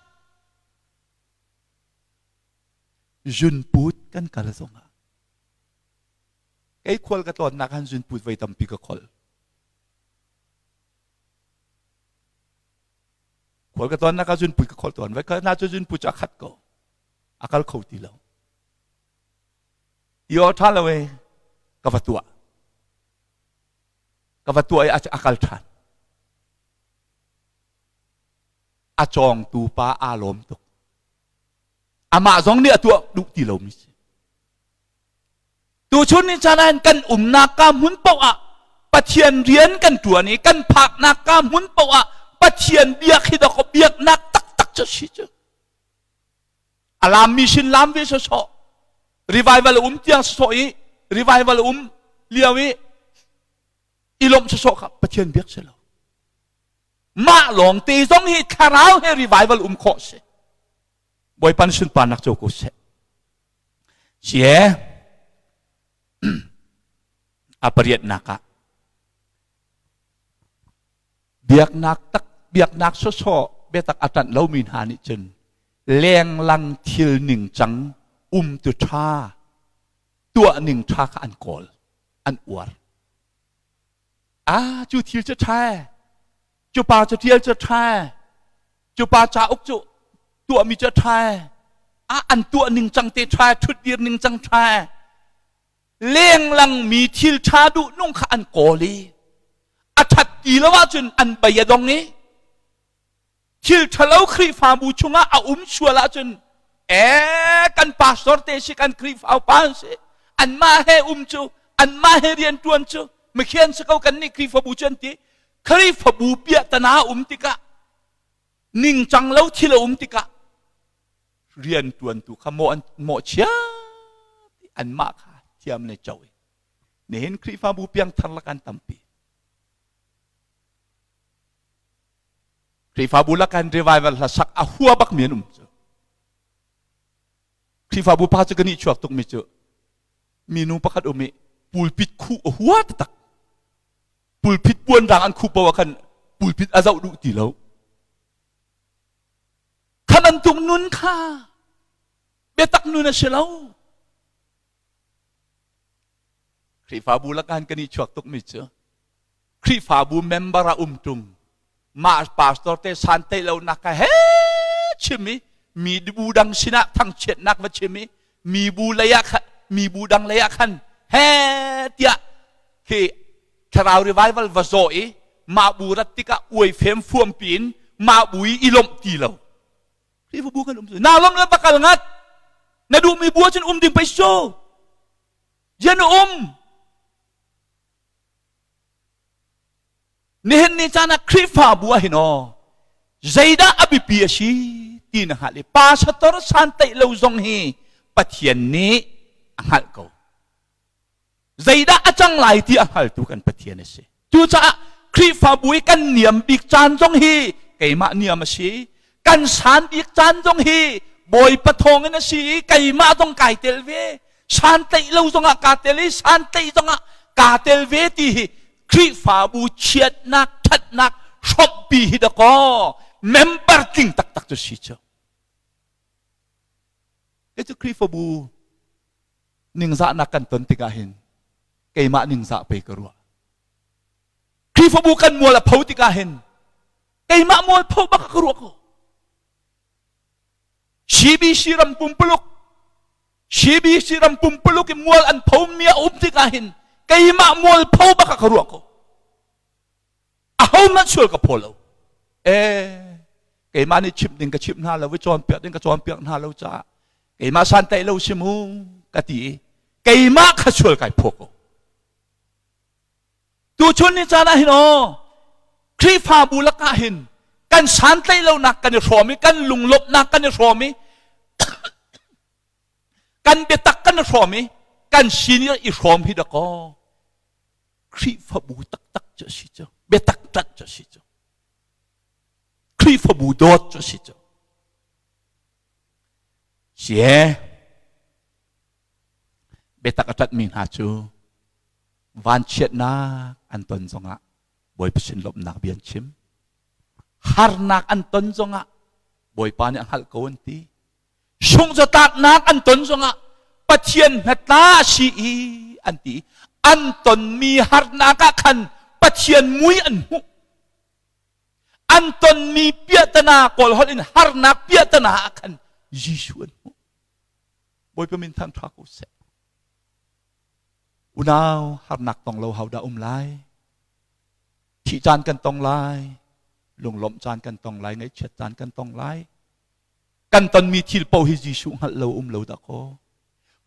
zunput kan kal zongah Kei khual ka tlawnnak han zunput voi tampi ka khol. Khual ka tlawnnak ah zunput ka khol tawn. Vai na cu zunput cu a khat ko. A kal kho ti lo. Ti aw ṭha lo e ka va tuah. Ka va tuah i a kal ṭhan. A cawngtu pa aa lawm tuk. Amah zong nih a tuah duh ti lomi si. Tuchun ni caan ah kan umnak ka hmun paoh ah Pathian rian kan ṭuan i kan phaknak ka hmun paoh ah Pathian biak hi dawkaw biaknak taktak cu si cu. A lammi sin lam ve sawsawh. Revival um tiang sawsawh i revival um lio i i lawmh sawsawh kha Pathian biak si lo. Mah lawng te zong hi thlarau he revival um khawh si. Bawipa nih sunparnak co ko seh. Sie a pariatnak ah biaknak tak biaknak sawsawh biatak a ṭanh lomi hna nih cun lenglang thil ningcang umtu ṭha tuah ning ṭha kha an kawl an uar. Ah cu thil cu ṭha cu pa cu ṭial cu ṭha cu pa cauk cu tuahmi cu ṭha ah an tuah ningcang te ṭha ṭhutdir ningcang ṭha lenglang mi thil ṭha duh nung kha an kawl i a ṭhat ti lo ahcun an bei a dong i thil ṭhalo Khrihfabu chungah a um sual ahcun ee kan pastor te si kan Khrihfa upa an si anmah he um cu anmah he rian ṭuan cu mikhian si ko kan nih Khrihfabu cu an ti. Khrihfabu piahtana a um tikah ningcang lo thil a um tikah rianṭuantu kha mawh an mawhchia anmah kha thiam le co i nihin Khrihfabu piangthar lak an tampi. Khrihfabu lakan revival hla sak a hua bak mi an um cu. Khrihfabu pa cu kan i chuak tuk mi cu minu pakhat um i pulpit khuh a hua taktak. Pulpit puan rang an khuh paoh ah khan pulpit a zoh duh ti lo. Kha bantuk nun kha biatak nun a si lo. Khrihfabu lakan kan i chuak tukmi cu Khrihfabu member a um ṭung mah pastor te santeih lonak ka he chim i mi bu dang sinah thangchiatnak va chim i mi bu lei ah khan mi bu dang lei ah khan he tiah khi thlarau revival va zaw i mah bu rat tikah uai fem fuam piin mah bu i i lawmh ti lo. Khrihfabu kan um na lawmh le va kal ngat na duhmi bu ahcun um ding pei so yan um. Nihin ni caan ah Khrihfabu ah hin aw zeidah a biapi a si ti na hngalh i pastor santaih lo zong hi Pathian nih a hngalh ko. Zeidah a cang lai ti a hngaltu kan Pathian a si. Cucaah Khrihfabu i kan niam bik caan zong hi keimah niam a si. Kan san bik caan zong hi Bawipa thawng in a si i keimah zong kai tel ve. Santlaih lo zongah kaa tel i santlaih zongah kaa tel ve ti hi Khrihfabu chiatnak ṭhatnak hrawmhpi hi dakaw member tling taktak cu si cu. Kei cu Khrihfabu ningzahnak kan ton tikah hin keimah ningzah pei ka ruah. Khrihfabu kan mual a pho tikah hin keimah mual pho bak ka ruah ko. CBC ram pumpuluk CBC ram pumpuluk i mual an pho mi a um tikah hin keimah mual pho bak ka ruah ko. Aho hmanh sual ka phaw lo. Eh, keimah nih chimh ding ka chimh hna lo i cawnpiak ding ka cawnpiak hna lo caah keimah santaih lo si mu ka ti i keimah kha sual kai phaw ko. Tuchun ni caan ah hin aw Khrihfabu lakah hin kan santlaih lonak kan i hrawm i kan lunglawmhnak kan i hrawm i kan biatak kan i hrawm i kan senior i hrawm hi dakaw Khrihfabu taktak cu a si cu biatak ṭanh cu a si cu Khrihfabu dawt cu a si cu sie biatak a ṭanhmi hna cu vanchiatnak an ton zongah Bawipa sin lawmhnak bia an chim. Harnak an ton zongah Bawipa nih a hngalh ko an ti. Sungzatlaknak an ton zongah Pathian hnatla a si i an ti. An tonmi harnak ah khan Pathian mui an hmuh. An tonmi piahtana Kawl holh in harnak piahtana ah khan Jesuh an hmuh. Bawipa min thangṭha ko seh. Unau harnak tong lo hau dah um lai? Thih caan kan tong lai, lunglawmh caan kan tong lai, ngaihchiat caan kan tong lai. Kan tonmi thil paoh hi Jesuh hngalh lo um lo dah kaw.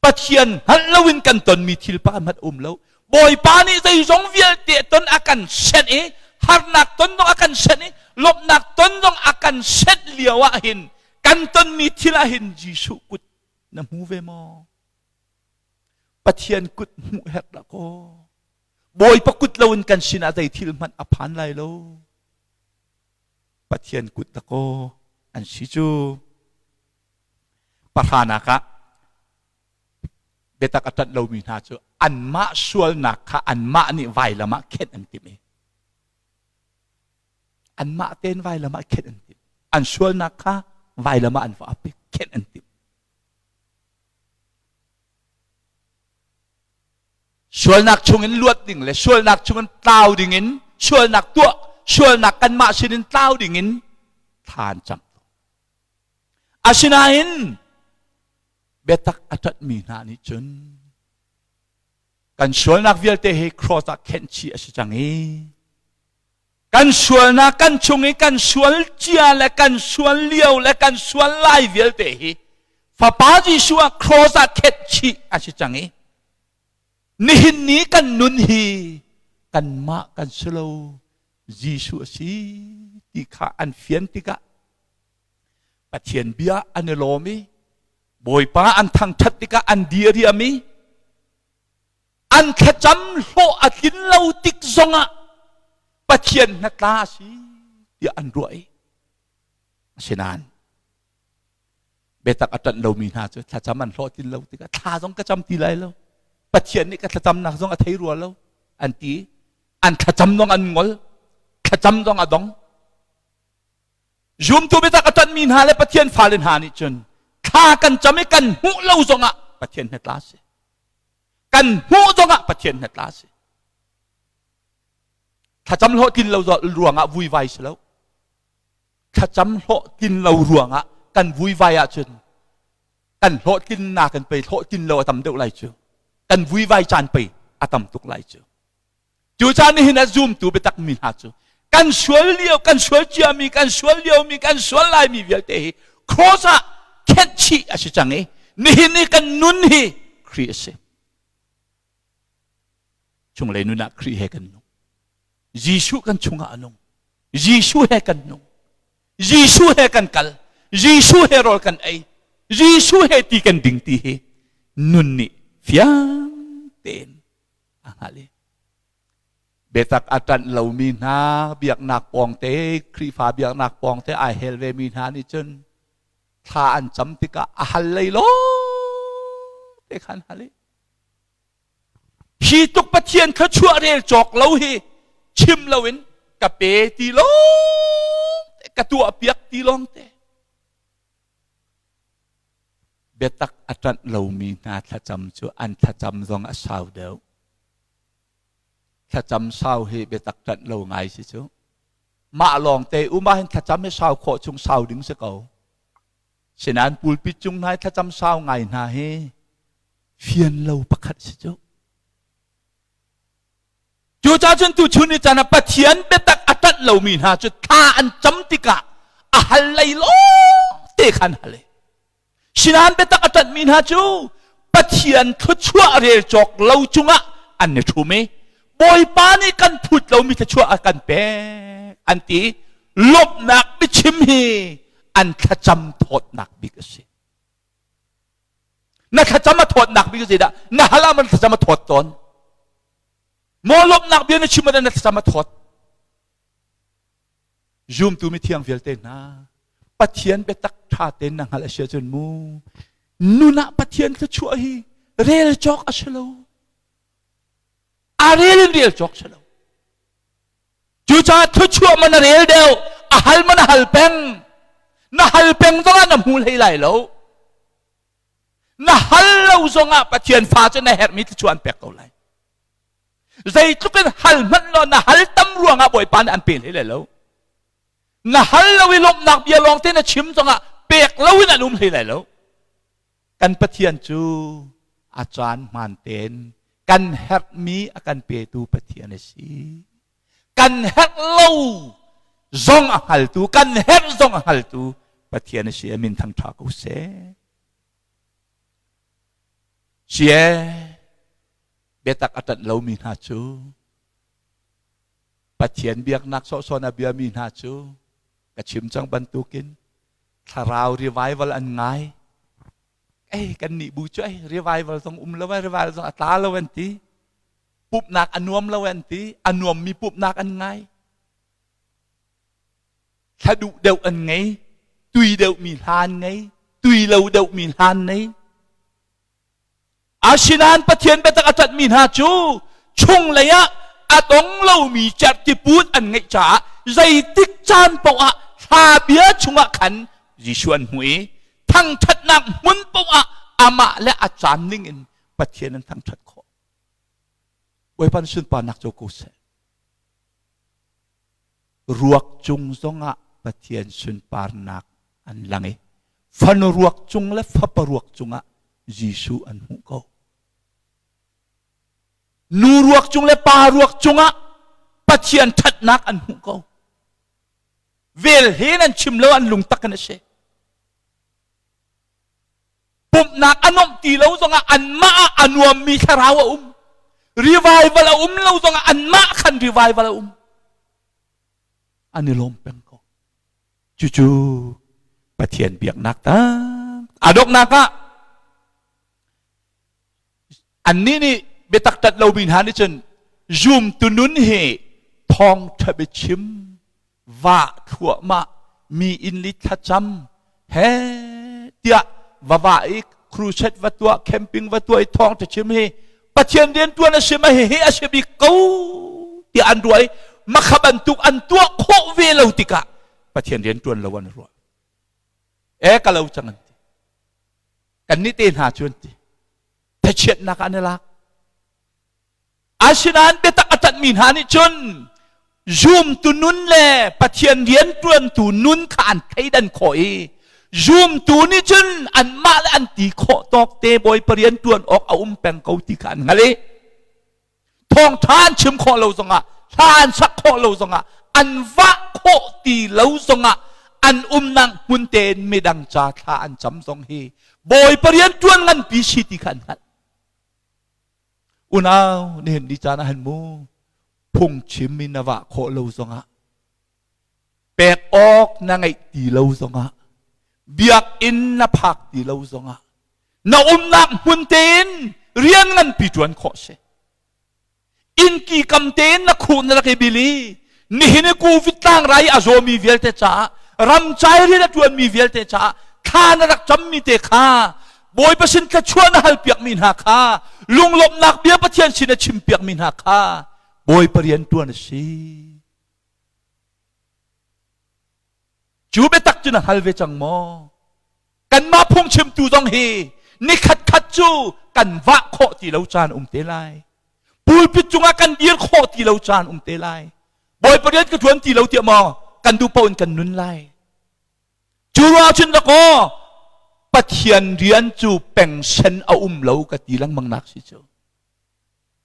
Pathian hngalh loin kan tonmi thil pakhat hmanh um lo. Bawipa nih zeizong vialte ton a kan senh i harnak ton zong a kan senh i lawmhnak ton zong a kan senh lio ah hin kan tonmi thil ah hin Jesuh kut na hmu ve maw? Pathian kut hmuh herh dah kaw. Bawipa kut loin kan sinah zei thil hmanh a phan lai lo. Pathian kut dakaw an si cu. Pahranak ah biatak a ṭanh lomi hna cu anmah sualnak kha anmah nih vailam ah khenh an timh i anmah tein vailam ah khenh an timh. An sualnak kha vailam ah an va ap i khenh an timh. Sualnak chungin luat ding le sualnak chungin tlau dingin sualnak tuah sualnak kanmah sinin tlau dingin thla an cam. Asinain biatak a ṭatmi hna nih cun kan sualnak vialte hi cross ah khenh chih a si cang i kan sualnak kan chung i kan sual cia le kan sual lio le kan sual lai vialte hi Fapa Jesuh ah cross ah khenh chih a si cang i nihin ni kan nun hi kanmah kan si lo Jesuh a si ti kha an fian tikah Pathian bia an i lawm i Bawipa an thangṭhat tikah an diriam i an thlacam hlawh a tlin lo tik zongah Pathian hnatla a si tiah an ruah i asinain biatak a ṭanh lomi hna cu thlacam an hlawh tlin lo tikah thla zong ka cam ti lai lo Pathian nih ka thlacamnak zong a thei rua lo an ti an thlacam zong an ngol thlacam zong a dong Zumtu biatak a ṭanhmi hna le Pathian fale hna nih cun thla kan cam i kan hmuh lo zongah Pathian hnatla a si. Kan hmuh zongah Pathian hnatla a si. Thlacam hlawhtlin lo ruangah vuivai si lo. Thlacam hlawhtlin lo ruangah kan vuivai ahcun kan hlawhtlinnak kan pei hlawhtlin lo a tam deuh lai cu. Kan vuivai caan pei a tam tuk lai cu. Cucaah nihin ah zumtu biatak mi hna cu kan sual lio kan sual ciami kan sual liomi kan sual laimi vialte hi cross ah khenh chih a si cang i nihin i kan nun hi Khrih a si. Chunglei nun ah Khrih he kan nung. Jesuh kan chungah a nung. Jesuh he kan nung. Jesuh he kan kal. Jesuh he rawl kan ei. Jesuh he ti kan ding ti hi nun nih fiang tein a hngalh i biatak a ṭanh lomi hna biaknak pawngte Khrihfa biaknak pawngte ai hel vemi hna nih cun thla an cam tikah a hal lei lawng te khan hal i hi tuk Pathian thluachuah rel cawk lo hi chim loin ka pe ti lawng te ka tuah piak ti lawng te Biatak a ṭanh lomi hna thlacam cu an thlacam zong a sau deuh. Thlacam sau hi biatak ṭanh lo ngai si cu. Mah lawngte um ahhin thlacam hi sau khawh chung sau ding si ko. Sinain pulpit cung hna i thlacam sau ngai hna hi fian lo pakhat si cu. Cucaah cun tuchun ni caan ah Pathian biatak a ṭanh lomi hna cu thla an cam tikah a hal lei lawngte kha an hal i Sinain biatak a ṭanhmi hna cu Pathian thluachuah rel cawk lo cungah an i ṭhum i Bawipa nih kan phut lomi thluachuah a kan pek an ti lawmhnak biachim hi an thlacam thawtnak bik a si. Na thlacam a thawtnak bik cu zeidah? Na hal ah man thlacam a thawt tawn. Maw lawmhnak bia na chim ah na thlacam a thawt. Zumtu mithiang vialte hna, Pathian biatak ṭha tein na hngalh a si ahcun mu, nun ah Pathian thluachuah hi rel cawk a si lo. A rel in rel cawk si lo. Cucaah thluachuah man a rel deuh, a hal man a hal peng. Na hal peng zongah na hmu hlei lai lo. Na hal lo zongah Pathian fa cu na herhmi thluachuah an pek ko lai. Zeitluk in hal hmanh law na hal tam ruangah Bawipa nih an pe hlei lai lo. Na hal lo i lawmhnak bia lawng te na chim zongah pek lo in an um hlei lai lo. Kan Pathian cu a caan hmaan tein kan herhmi a kan petu Pathian a si. Kan herh lo zong a hngaltu, kan herh zong a hngaltu Pathian a si. A min thangṭha ko seh. Sie biatak a ṭanh lomi hna cu Pathian biaknak sawhsawh a biami hna cu ka chim cang bantukin thlarau revival an ngai. Ei kan nih bu cu ei revival zong um lo revival zong a tla lo an ti. Pumhnak a nuam lo an ti. A nuammi pumhnak an ngai. Thla duh deuh an ngei. Tui deuhmi hla an ngei. Tui lo deuhmi hla an nei. Asinain Pathian biatak a ṭanhmi hna cu chunglei ah a dong lomi cerhtiput an ngeih caah zeitik caan paoh ah hla bia chungah khan Jesuh an hmuh i thangṭhatnak hmun paoh ah amah le a caan ningin Pathian an thangṭhat khawh. Bawipa na sunparnak co ko seh. Ruak cung zongah Pathian sunparnak an lang i fanu ruak cung le fapa ruak cungah Jesuh an hmuh ko. Nu ruak cung le pa ruak cungah Pathian ṭhatnak an hmuh ko. Vel he nan chim lo an lungtak in a si. Pumhnak a nuamh ti lo zongah anmah ah a nuammi thlarau a um. Revival a um lo zongah anmah khan revival a um. An i lawm peng ko. Cucu Pathian biaknak tak. A donghnak ah annih nih biatak ṭat lomi hna nih cun zumtu nun hi thawngṭha biachim vah thluahmah mi inn li thlacam he tiah va vah i crusade va tuah camping va tuah i thawngṭha chim hi Pathian rian ṭuan a si ma hihi a si bik ko tiah an ruah i makha bantuk an tuah khawh ve lo tikah Pathian rian ṭuan lo an ruah. E ka lo cang an ti. Kan nih te hna cu an ti. Thachiatnak an i lak. Asinain biatak a ṭanhmi hna nih cun zumtu nun le Pathian rianṭuantu nun kha an thleidan khawh i zumtu nih cun anmah le an ti khawh tawk te Bawipa rianṭuan awk a um peng ko ti kha an hngalh i thawngṭha an chim khawh lo zongah hla an sak khawh lo zongah an vah khawh ti lo zongah an umnak hmun tein midang ca thla an cam zong hi Bawipa rianṭuan nganpi si ti kha an hngalh. Unau nihin ni caan ah hin mu phungchim in na vah khawh lo zongah pek awk na ngeih ti lo zongah biakinn na phak ti lo zongah na umnak hmun tein rian nganpi ṭuan khawh si. Innki kam tein na khuh na rak i bil i nihin i covid tlangrai a zawmi vialte caah ramcai rian a ṭuanmi vialte caah thla na rak cammi te kha Bawipa sin thluachuah na halpiakmi hna kha lunglawmhnak bia Pathian sin a chimpiakmi hna kha Bawipa rian ṭuan a si. Cu biatak cu na hngal ve cang maw? Kanmah phungchimtu zong hi nikhat khat cu kan vah khawh ti lo caan um te lai. Pulpit cungah kan dir khawh ti lo caan um te lai. Bawipa rian ka ṭuan ti lo tiah maw kan duh paoh in kan nun lai. Cu ruang cun dakaw Pathian rian cu pengsen a um lo ka ti lengmang nak si cu.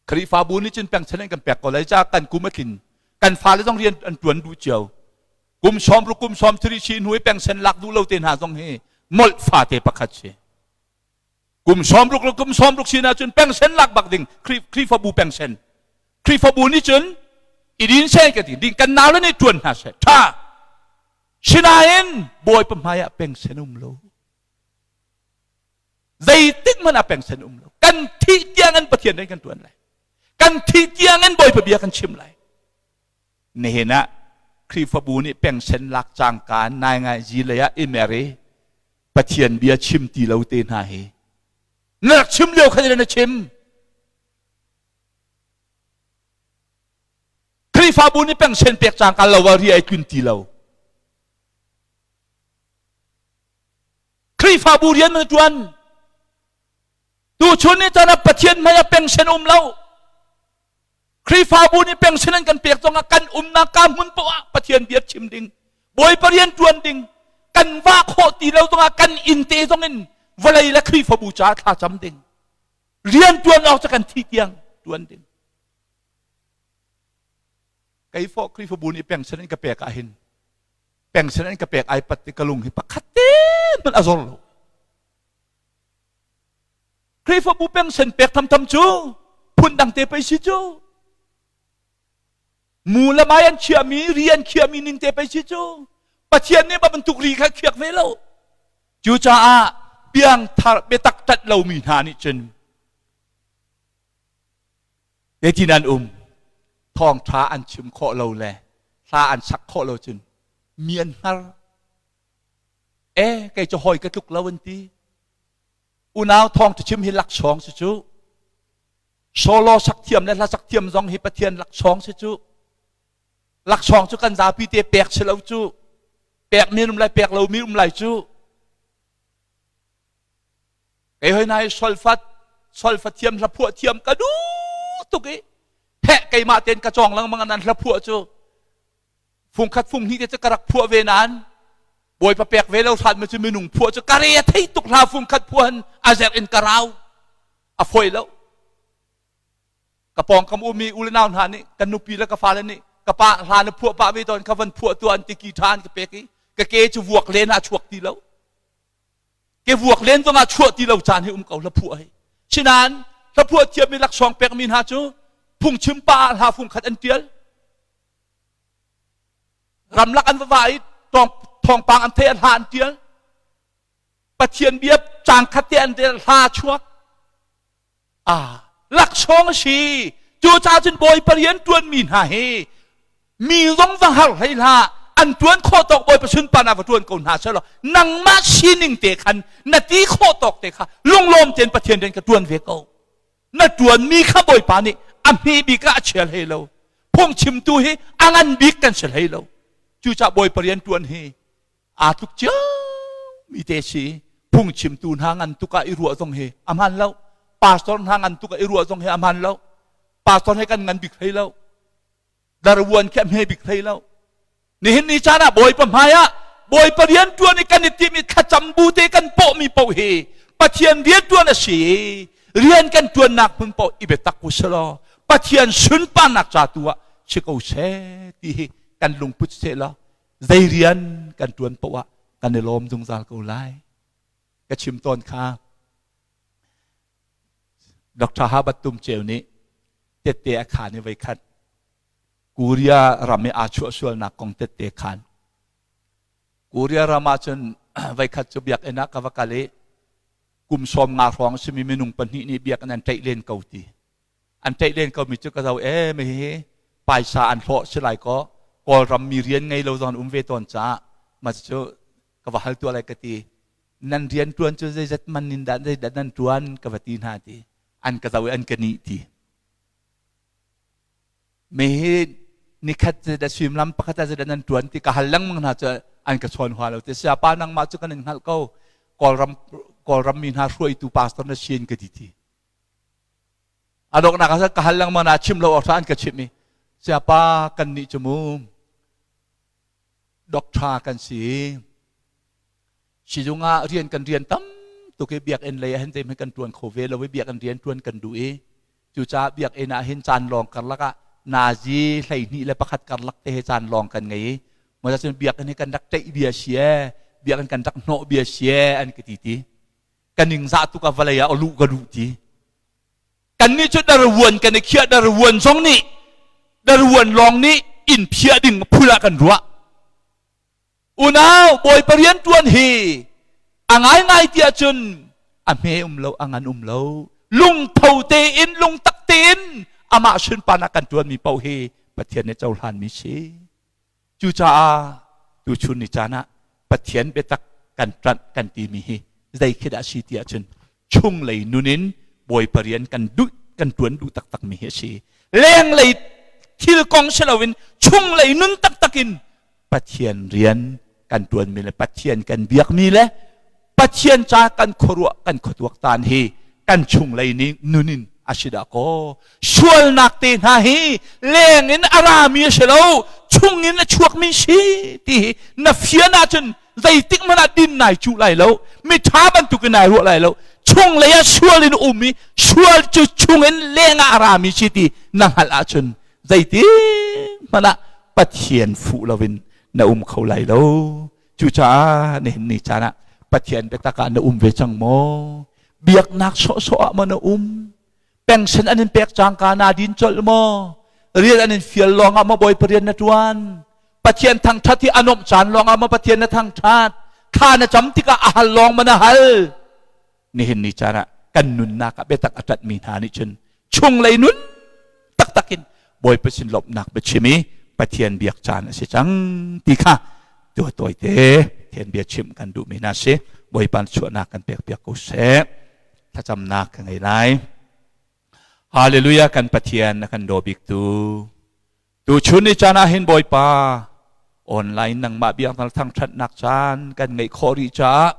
Khrihfabu nih cun pengsen an kan pek ko lai caah kan kum a tlin. Kan fale zong rian an ṭuan duh cio. Kum sawm ruk kum sawm thiri si hnu i pengsen lak duh lo te hna zong hi molh fate pakhat si. Kum sawm ruk le kum sawm ruk sin ahcun pengsen lak bak ding Khrihfabu pengsen. Khrihfabu nih cun i din seh ka ti ding kan nau le nih ṭuan hna seh. Ṭha. Sinain Bawipa hmai ah pengsen um lo. Zeitik hmanh ah pengsen um lo. Kan thih tiang in Pathian rian kan ṭuan lai. Kan thih tiang in Bawipa bia kan chim lai. Nihin ah Khrihfabu nih pengsen lak cangka nai ngai zi lei ah i mer i Pathian bia chim ti lo te hna hi na rak chim lio khan na chim. Khrihfabu nih pengsen pek cangka lo ah ri ai tlun ti lo. Khrihfabu rian na ṭuan. Tuchun ni caan ah Pathian hmai ah pengsen um lo. Khrihfabu nih pengsen an kan pek zongah kan umnak ka hmun poah ah Pathian bia chim ding, Bawipa rian ṭuan ding, kan vah khawh ti lo zongah kan inn te zong in vawlei le Khrihfabu caah thla cam ding. Rian ṭuan awk cu kan thih tiang ṭuan ding. Kei fawh Khrihfabu nih pengsen in ka pek ah hin pengsen an ka pek ai pat ti ka lung hi pakhat te hmanh a zor lo. Khrihfabu pengsen pek thamtham cu phundang te pei si cu. Mu le mai an chiahmi, ri an khiahmi ning te pei si cu. Pathian nih bantuk ri kha khiak ve lo. Cucaah piangthar biatak ṭanh lomi hna nih cun Zeitin an um? Thawngṭha an chim khawh lo le hla an sak khawh lo cun mi an hngar. E, kei cu hawi ka tluk lo an ti. Unau thawngṭha chim hi laksawng si cu. Solo sak thiam le hla sak thiam zong hi Pathian laksawng si cu. Laksawng cu kan zapi te pek si lo cu. Pek mi um lai, pek lo mi um lai cu. Kei hoi nai solfat solfa thiam hla phuah thiam ka duh tuk i heh keimah tein ka cawng lengmang nan hla phuah cu fungkhat fung hnih te cu ka rak phuah ve nain bawipa pek ve lo hrat ma cu minung phuah cu ka re a thei tuk hla fungkhat phuahan a zerh in ka rau a foi lo ka pawngkam ummi u le nau hna nih kan nupi le ka fale nih ka pa hla na phuah pah ve tawn ka van phuah tu an ti ki ṭha an ka pek i ka ke cu vuak len ah chuak ti lo ke vuak len zongah chuah ti lo caan hi um ko hlaphuah hi sinain hlaphuah thiammi laksawng pekmi hna cu phungchim pa ah hla fung khat an tial ramlak an va va i thawngpang an thei an hla an tial pathian bia cang khat te an rel hla chuak Ah, laksawng a si. Cucaah cun Bawipa rian ṭuanmi hna hi mi zong va har hlei hlah. An ṭuan khawh tawk Bawipa sunparnak va ṭuan ko hna sehlaw nangmah sining te khan na ti khawh tawk te kha lunglawm tein Pathian rian ka ṭuan ve ko. Na ṭuanmi kha Bawipa nih a hme bik ah a chia hlei lo. Phungchimtu hi a ngan bik kan si hlei lo. Cucaah Bawipa rian ṭuan hi aa tluk cio mi te si phungchimtu hna ngan tuk ah i ruah zong hi a hmaan lo pastor hna ngan tuk ah i ruah zong hi a hmaan lo pastor he kan ngan bik hlei lo darvuan khi a hme bik hlei lo nihin ni caan ah bawipa hmai ah bawipa rian tuan i kan i tim i thlacam bu te kan pawh mi paoh hi pathian rian tuan a si rian kan tuannak hmun paoh i biatak u selaw pathian sunparnak ca tu ah si ko seh ti hi kan lungput seh law zei rian kan ṭuan paoh ah kan i lawm zungzal ko lai. Ka chim tawn kha Dr. Habat Tum Ceu nih tette a khaan i voikhat Korea ram i aa chuah sualnak kong tette khaan. Korea ram ah cun voikhat cu biakinn ah ka va kal i kum sawm nga hrawng a simi minung pahnih nih biakinn an ṭaih len ko ti. An ṭaih len komi cu ka zo e mi hi paisa an hlawh si lai kaw Kawlram mi rian ngei lo zong an um ve tawn caah mah cu ka va hal tuah lai ka ti. Nan rian ṭuan cu zeizat man in dah zeidah nan ṭuan ka va ti hna ti. An ka zo i an ka nih ti. Mi hi nikhat zeidah suimilam pakhat ah zeidah nan ṭuan ti ka hal lengmang hna cu an ka chawn hua lo ti. Sayapa nangmah cu kan in hngalh ko. Kawlram Kawlram mi hna hruaitu pastor na si in ka ti ti. A donghnak ah ka hal lengmang na chim lo awk an ka chimh i sayapa kan nih cu mu doctor kan si sizung ah rian kan rian tam tuk i biakinn lei ah hin zei kan tuan kho ve lo i biakinn rian tuan kan duh i cucaah biakinn ah hin caan lawng karlak ah nazi 21 karlak te he caan lawng kan ngei i maw cun biakinn hi kan rak ṭeih bia si e biakinn kan rak hnawh bia si e an ka ti ti ka ningzah tuk ah vawlei ah luh ka duh ti kannih cu darvuan kan i khiah darvuan zong nih darvuan lawng nih inn phiah ding phul ah kan ruah unau bawipa rian tuan hi a ngaingai ti ahcun a hme um lo a ngan um lo lungtho tein lungtak tein amah sunparnak kan tuanmi paoh hi Pathian nih cohlanmi si Cucaah tuchun ni caan ah Pathian biatak kan ṭanh kan timi hi zei khi dah a si ti ahcun chunglei nun in Bawipa rian kan duh kan ṭuan duh taktakmi hi a si. Lenglei thil kong si loin chunglei nun taktak in Pathian rian kan ṭuanmi le Pathian kan biakmi le Pathian ca kan khuaruah kan khuatuaktan hi kan chunglei nih nun in a si dah kaw sualnak te hna hi leng in a rami a si lo chung in a chuakmi si ti hi na fian ahcun zeitik hmanh ah din nai cuh lai lo miṭha bantukin nai ruah lai lo chunglei ah sual in um i sual cu chung in leng ah a rami si ti na hngalh ahcun. Zeiti hmanh ah Pathian fuh loin na um kho lai lo. Cucaah nihin ni caan ah Pathian biatak ah na um ve cang maw? Biaknak sawhsawh ah maw na um? Pension an in pek cangka naa din colh maw? Rian an in fial lawng ah maw Bawipa rian na ṭuan? Pathian thangṭhat hi a nuamh caan lawng ah maw Pathian na thangṭhat? Thla na cam tikah a hal lawng maw na hal? Nihin ni caan ah kan nunnak ah biatak a ṭanhmi hna nih cun chunglei nun taktak in Bawipa sin lawmhnak biachim i Pathian biak caan a si cang ti kha tua tawite Pathian bia chimh kan duhmi hna si. Bawipa chuahnak kan pekpiak ko seh. Thlacamnak ka ngei lai. Hallelujah kan Pathian na kan daw biktu. Tuchun ni caan ah hin Bawipa online nangmah biaknak thangṭhatnak caan kan ngeih khawh rih caah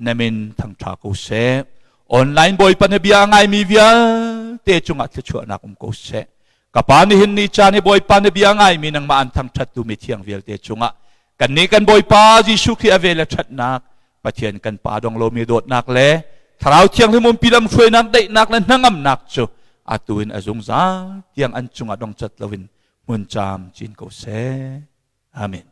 na min thangṭha ko seh. Online Bawipa na bia ngaimi vialte cungah thluachuahnak um ko seh. Ka pa nihin ni caan i Bawipa na bia ngaimi nangmah an thangṭhattu mithiang vialte cungah kannih kan Bawipa Jesuh Khrih a vel le ṭhatnak Pathian kan Pa dong lomi dawtnak le Thlarau Thianghlim umpi lamhruainak daihnak le hnangamnak cu atu in a zungzal tiang an cungah dongcat loin hmun caam cin ko seh. Amen.